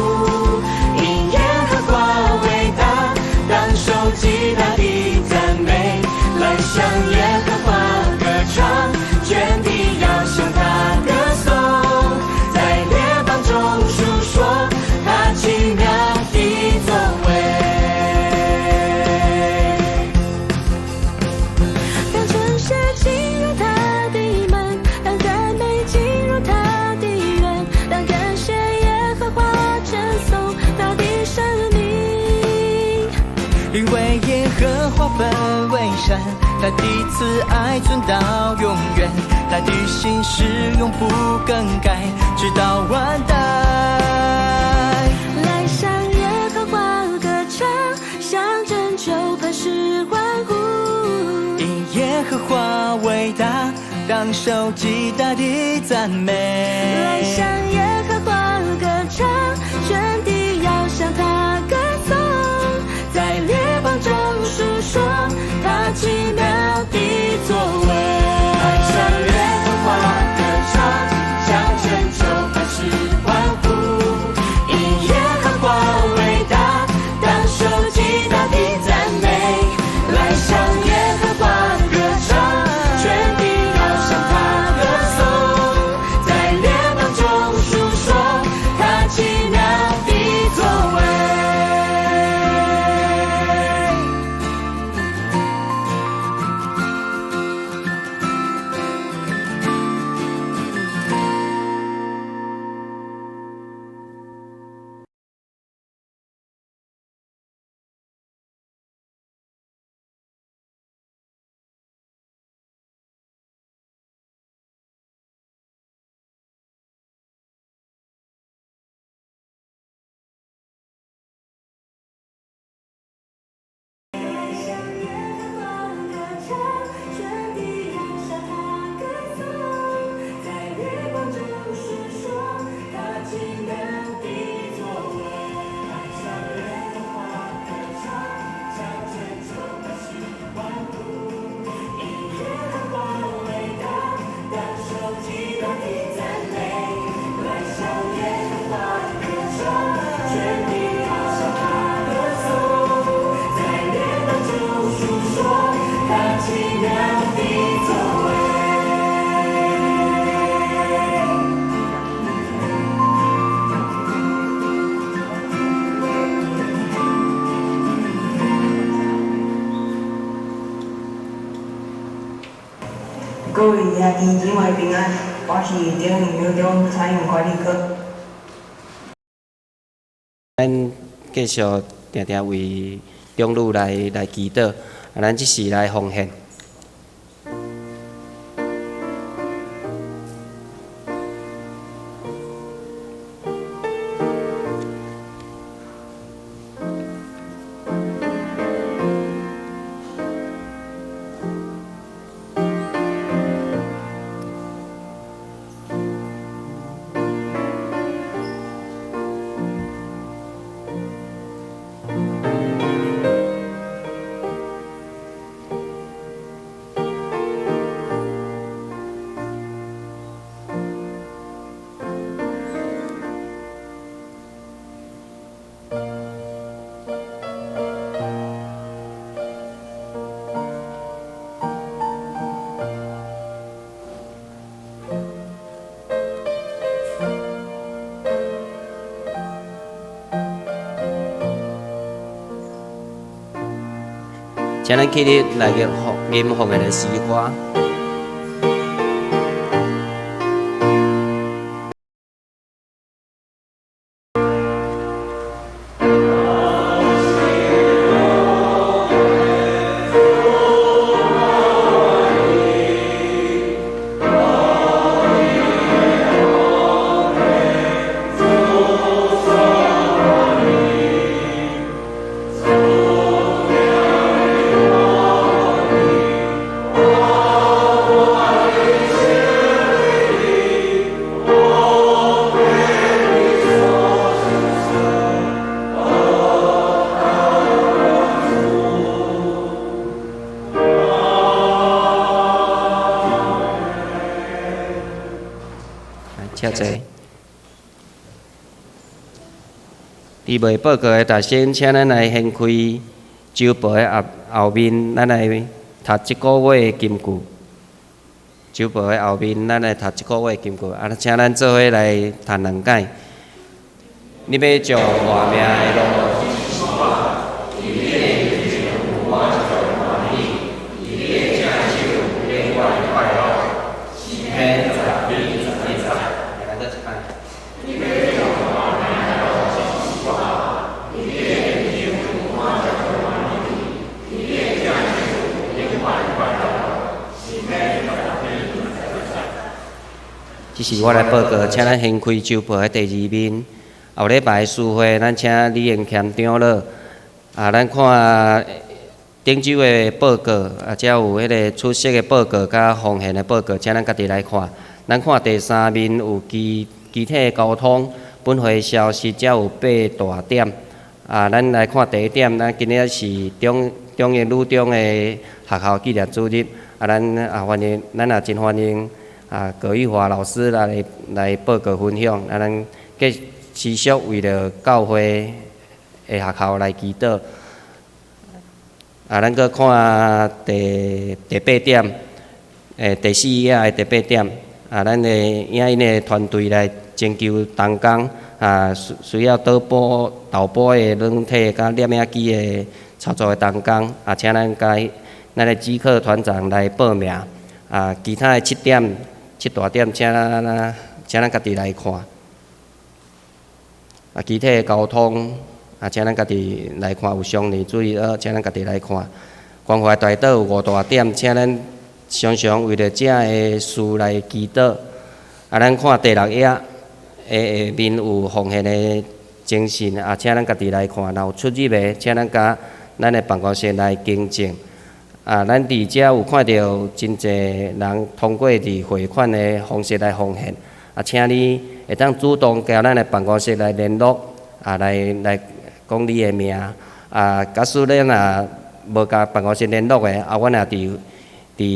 因耶和華偉大，當受極大的讚美。來向耶和華歌唱，全地要向他歌頌，在列邦中述說他奇妙的作為。當稱謝進入他的門，當讚美進入他的院，當感謝耶和華稱頌他的聖名。因為耶和華分為聖，他的慈愛存到永遠，他的信實永不更改，直到萬代。來向耶和華歌唱，向拯救磐石歡呼。因耶和華偉大，當受極大的讚美。來向耶和華歌唱，全地要向他歌頌，在列邦中述說他奇妙的作為。來向耶和華歌唱，向拯救磐石歡呼。因耶和華偉大，當受極大的讚美。來向耶和華歌唱，全地要向他歌頌，在列邦中位兄弟姊妹平安，我是中营女中餐饮管理科。咱继续定定为中女來祈禱，啊，咱這時來奉獻。請咱起立來個吟奉獻的詩歌。請坐。佇未報告的，首先請咱來掀開週報的後面，咱來讀這個月的金句。週報的後面，咱來讀這個月的金句。啊，請咱做伙來讀兩擺。你欲將活命的路。這是我來報告，請咱掀開週報的第二面。後禮拜的聚會，咱請李英謙長老。啊，咱看頂週的報告，啊，才有彼个出席的報告佮奉獻的報告，請咱家己來看。咱看第三面有機體的交通，本會消息，才有八大點。啊，咱來看第一點，咱今日是中英女中的學校紀念主日。啊，咱也歡迎，咱也真歡迎。啊，葛玉華老師來報告分享，啊，咱繼持續為著教會的學校來祈禱。啊，咱閣看第八點，第四頁的第八點，啊，咱的影音的團隊來徵求同工，啊，需要導播的軟體佮攝影機的操作的同工，啊，請咱佮咱的指課團長來報名。啊，其他的七點。七大點，請咱家己來看。啊，機體的交通，啊，請咱家己來看有相連注意，請咱家己來看。關懷大道有五大點，請咱常常為著這个事來祈禱。啊，咱看第六頁下面有奉獻的精神，啊，請咱家己來看。若有出入的，請咱佮咱的辦公室來更正。啊，咱佇遮有看著真濟人通過佇匯款的方式來奉獻，啊，請你會當主動共咱的辦公室來聯絡，啊，來講你的名，啊，假使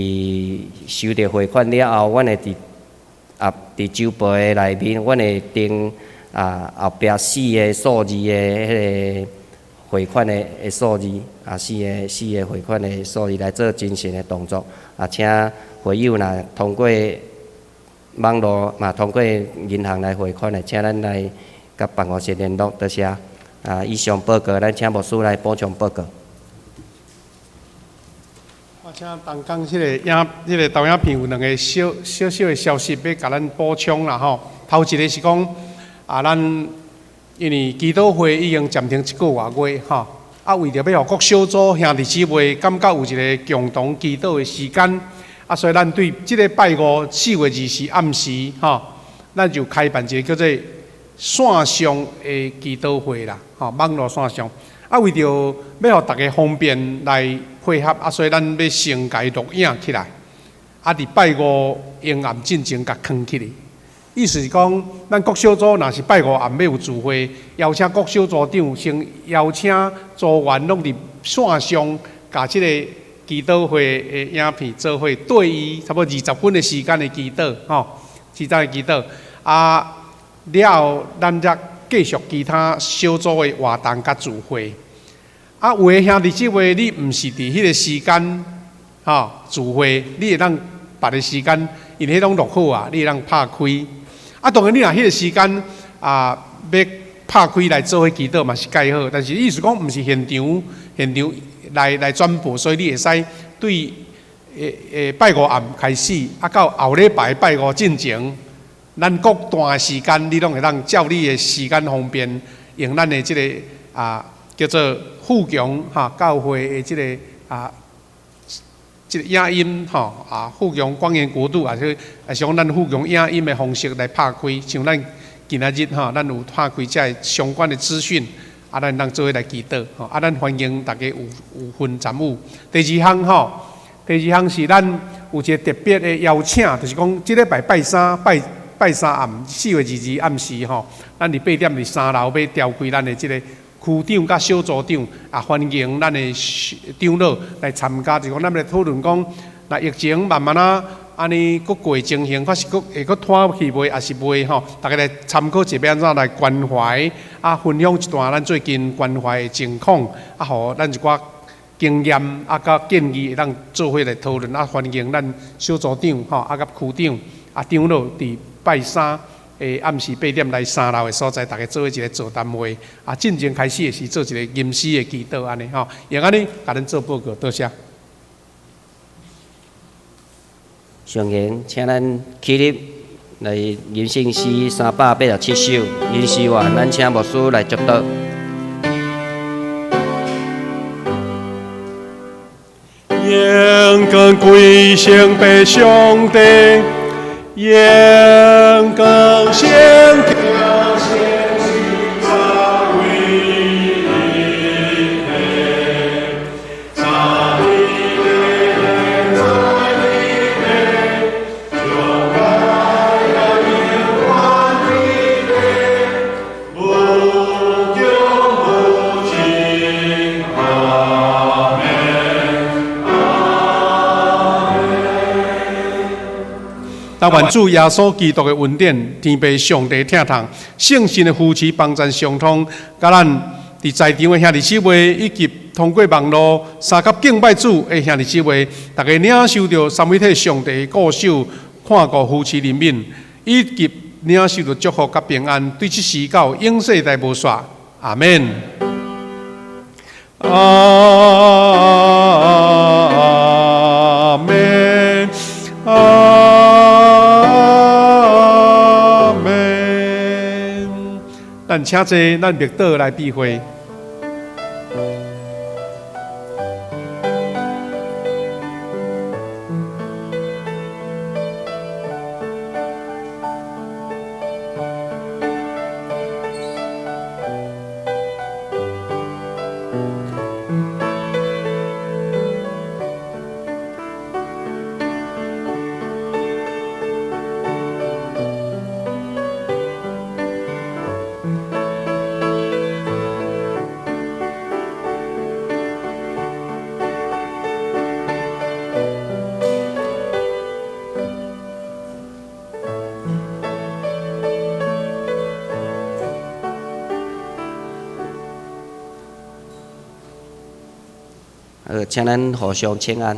咱若無共辦公室聯絡的，啊，阮也佇收著匯款了後，阮會佇佇週報的內面，阮會登啊後壁四个數字的彼个匯款的數字，啊，四个匯款的數字來做真誠的動作，啊，請會友若通過網路嘛，通過銀行來匯款的，請咱來佮辦公室聯絡，多謝。啊，以上報告，咱請牧師來補充報告。請東港這个影，這个投影片有兩个小小小的消息欲共咱補充啦吼。頭一个是講，啊，咱因為祈禱會已經暫停一个外月吼，啊，為著欲予各小組兄弟姊妹感覺有一個共同祈禱的時間，啊，所以咱對這个拜五4月24暗時吼，咱就開辦一個叫做線上的祈禱會啦，吼，網路線上。啊，為著欲予大家方便來配合，啊，所以咱欲先共伊錄影起來，啊，佇拜五暝暗進前共囥起來。意思是講，咱各小組若是拜五暗欲有聚會，邀請各小組長先邀請組員攏佇線上，共這个祈禱會的影片做伙對伊差不多20分的時間的祈禱，吼，時間的祈禱。啊，了後咱才繼續其他小組的活動佮聚會。啊，有的兄弟姊妹，你毋是佇彼个時間，吼，聚會，你會當別个時間，因彼攏錄好啊，你會當拍開。啊，當然你若彼个時間啊，欲拍開來做伙祈禱嘛是蓋好，但是意思講毋是現場現場來來轉播，所以你會使對拜五暗開始，啊到後禮拜拜五進前，咱各段的時間，你攏會當照你的時間方便，用咱的這个啊叫做富強哈教會的這个啊這个影音吼啊富強光源國度，啊是啊是講咱富強影音的方式來拍開，像咱今仔日吼，咱有拍開這个相關的資訊，啊，咱通做伙來祈禱吼，啊，咱歡迎大家有有份參與。第二項吼，第二項是咱有一个特別的邀請，就是講這禮拜拜三拜拜三暗4月22暗時吼，咱佇8點佇三樓欲召開咱的這个區長佮小組長，也歡迎咱的長老來參加。就是講，咱來討論講，若疫情慢慢仔按呢閣過情形，還是閣會閣拖去袂，抑是袂吼？大家來參考一下，欲按怎來關懷，啊，分享一段咱最近關懷的情況，啊，予咱一寡經驗啊，佮建議會當做伙來討論。啊，歡迎咱小組長吼，啊，佮區長啊，長老佇拜三的暗時8點來三樓的所在，大家做伙一个座談會。啊，進前開始的是做一个吟詩的祈禱，按呢吼，用按呢共恁做報告，多謝。上賢，請咱起立來吟聖詩387首，吟詩完，咱請牧師來祝禱。榮光歸聖父上帝，榮光聖但願主耶穌基督的恩典、天父上帝疼痛、聖神的扶持幫贊相通，佮咱佇在場的兄弟姊妹，以及通過網路相佮敬拜主的兄弟姊妹，大家領受著三位一體上帝的顧守、看顧、扶持、憐憫，以及領受著祝福佮平安，對這時到永世代無煞。阿們。阿們，阿們。咱請坐，咱默禱來閉會。請咱互相請安。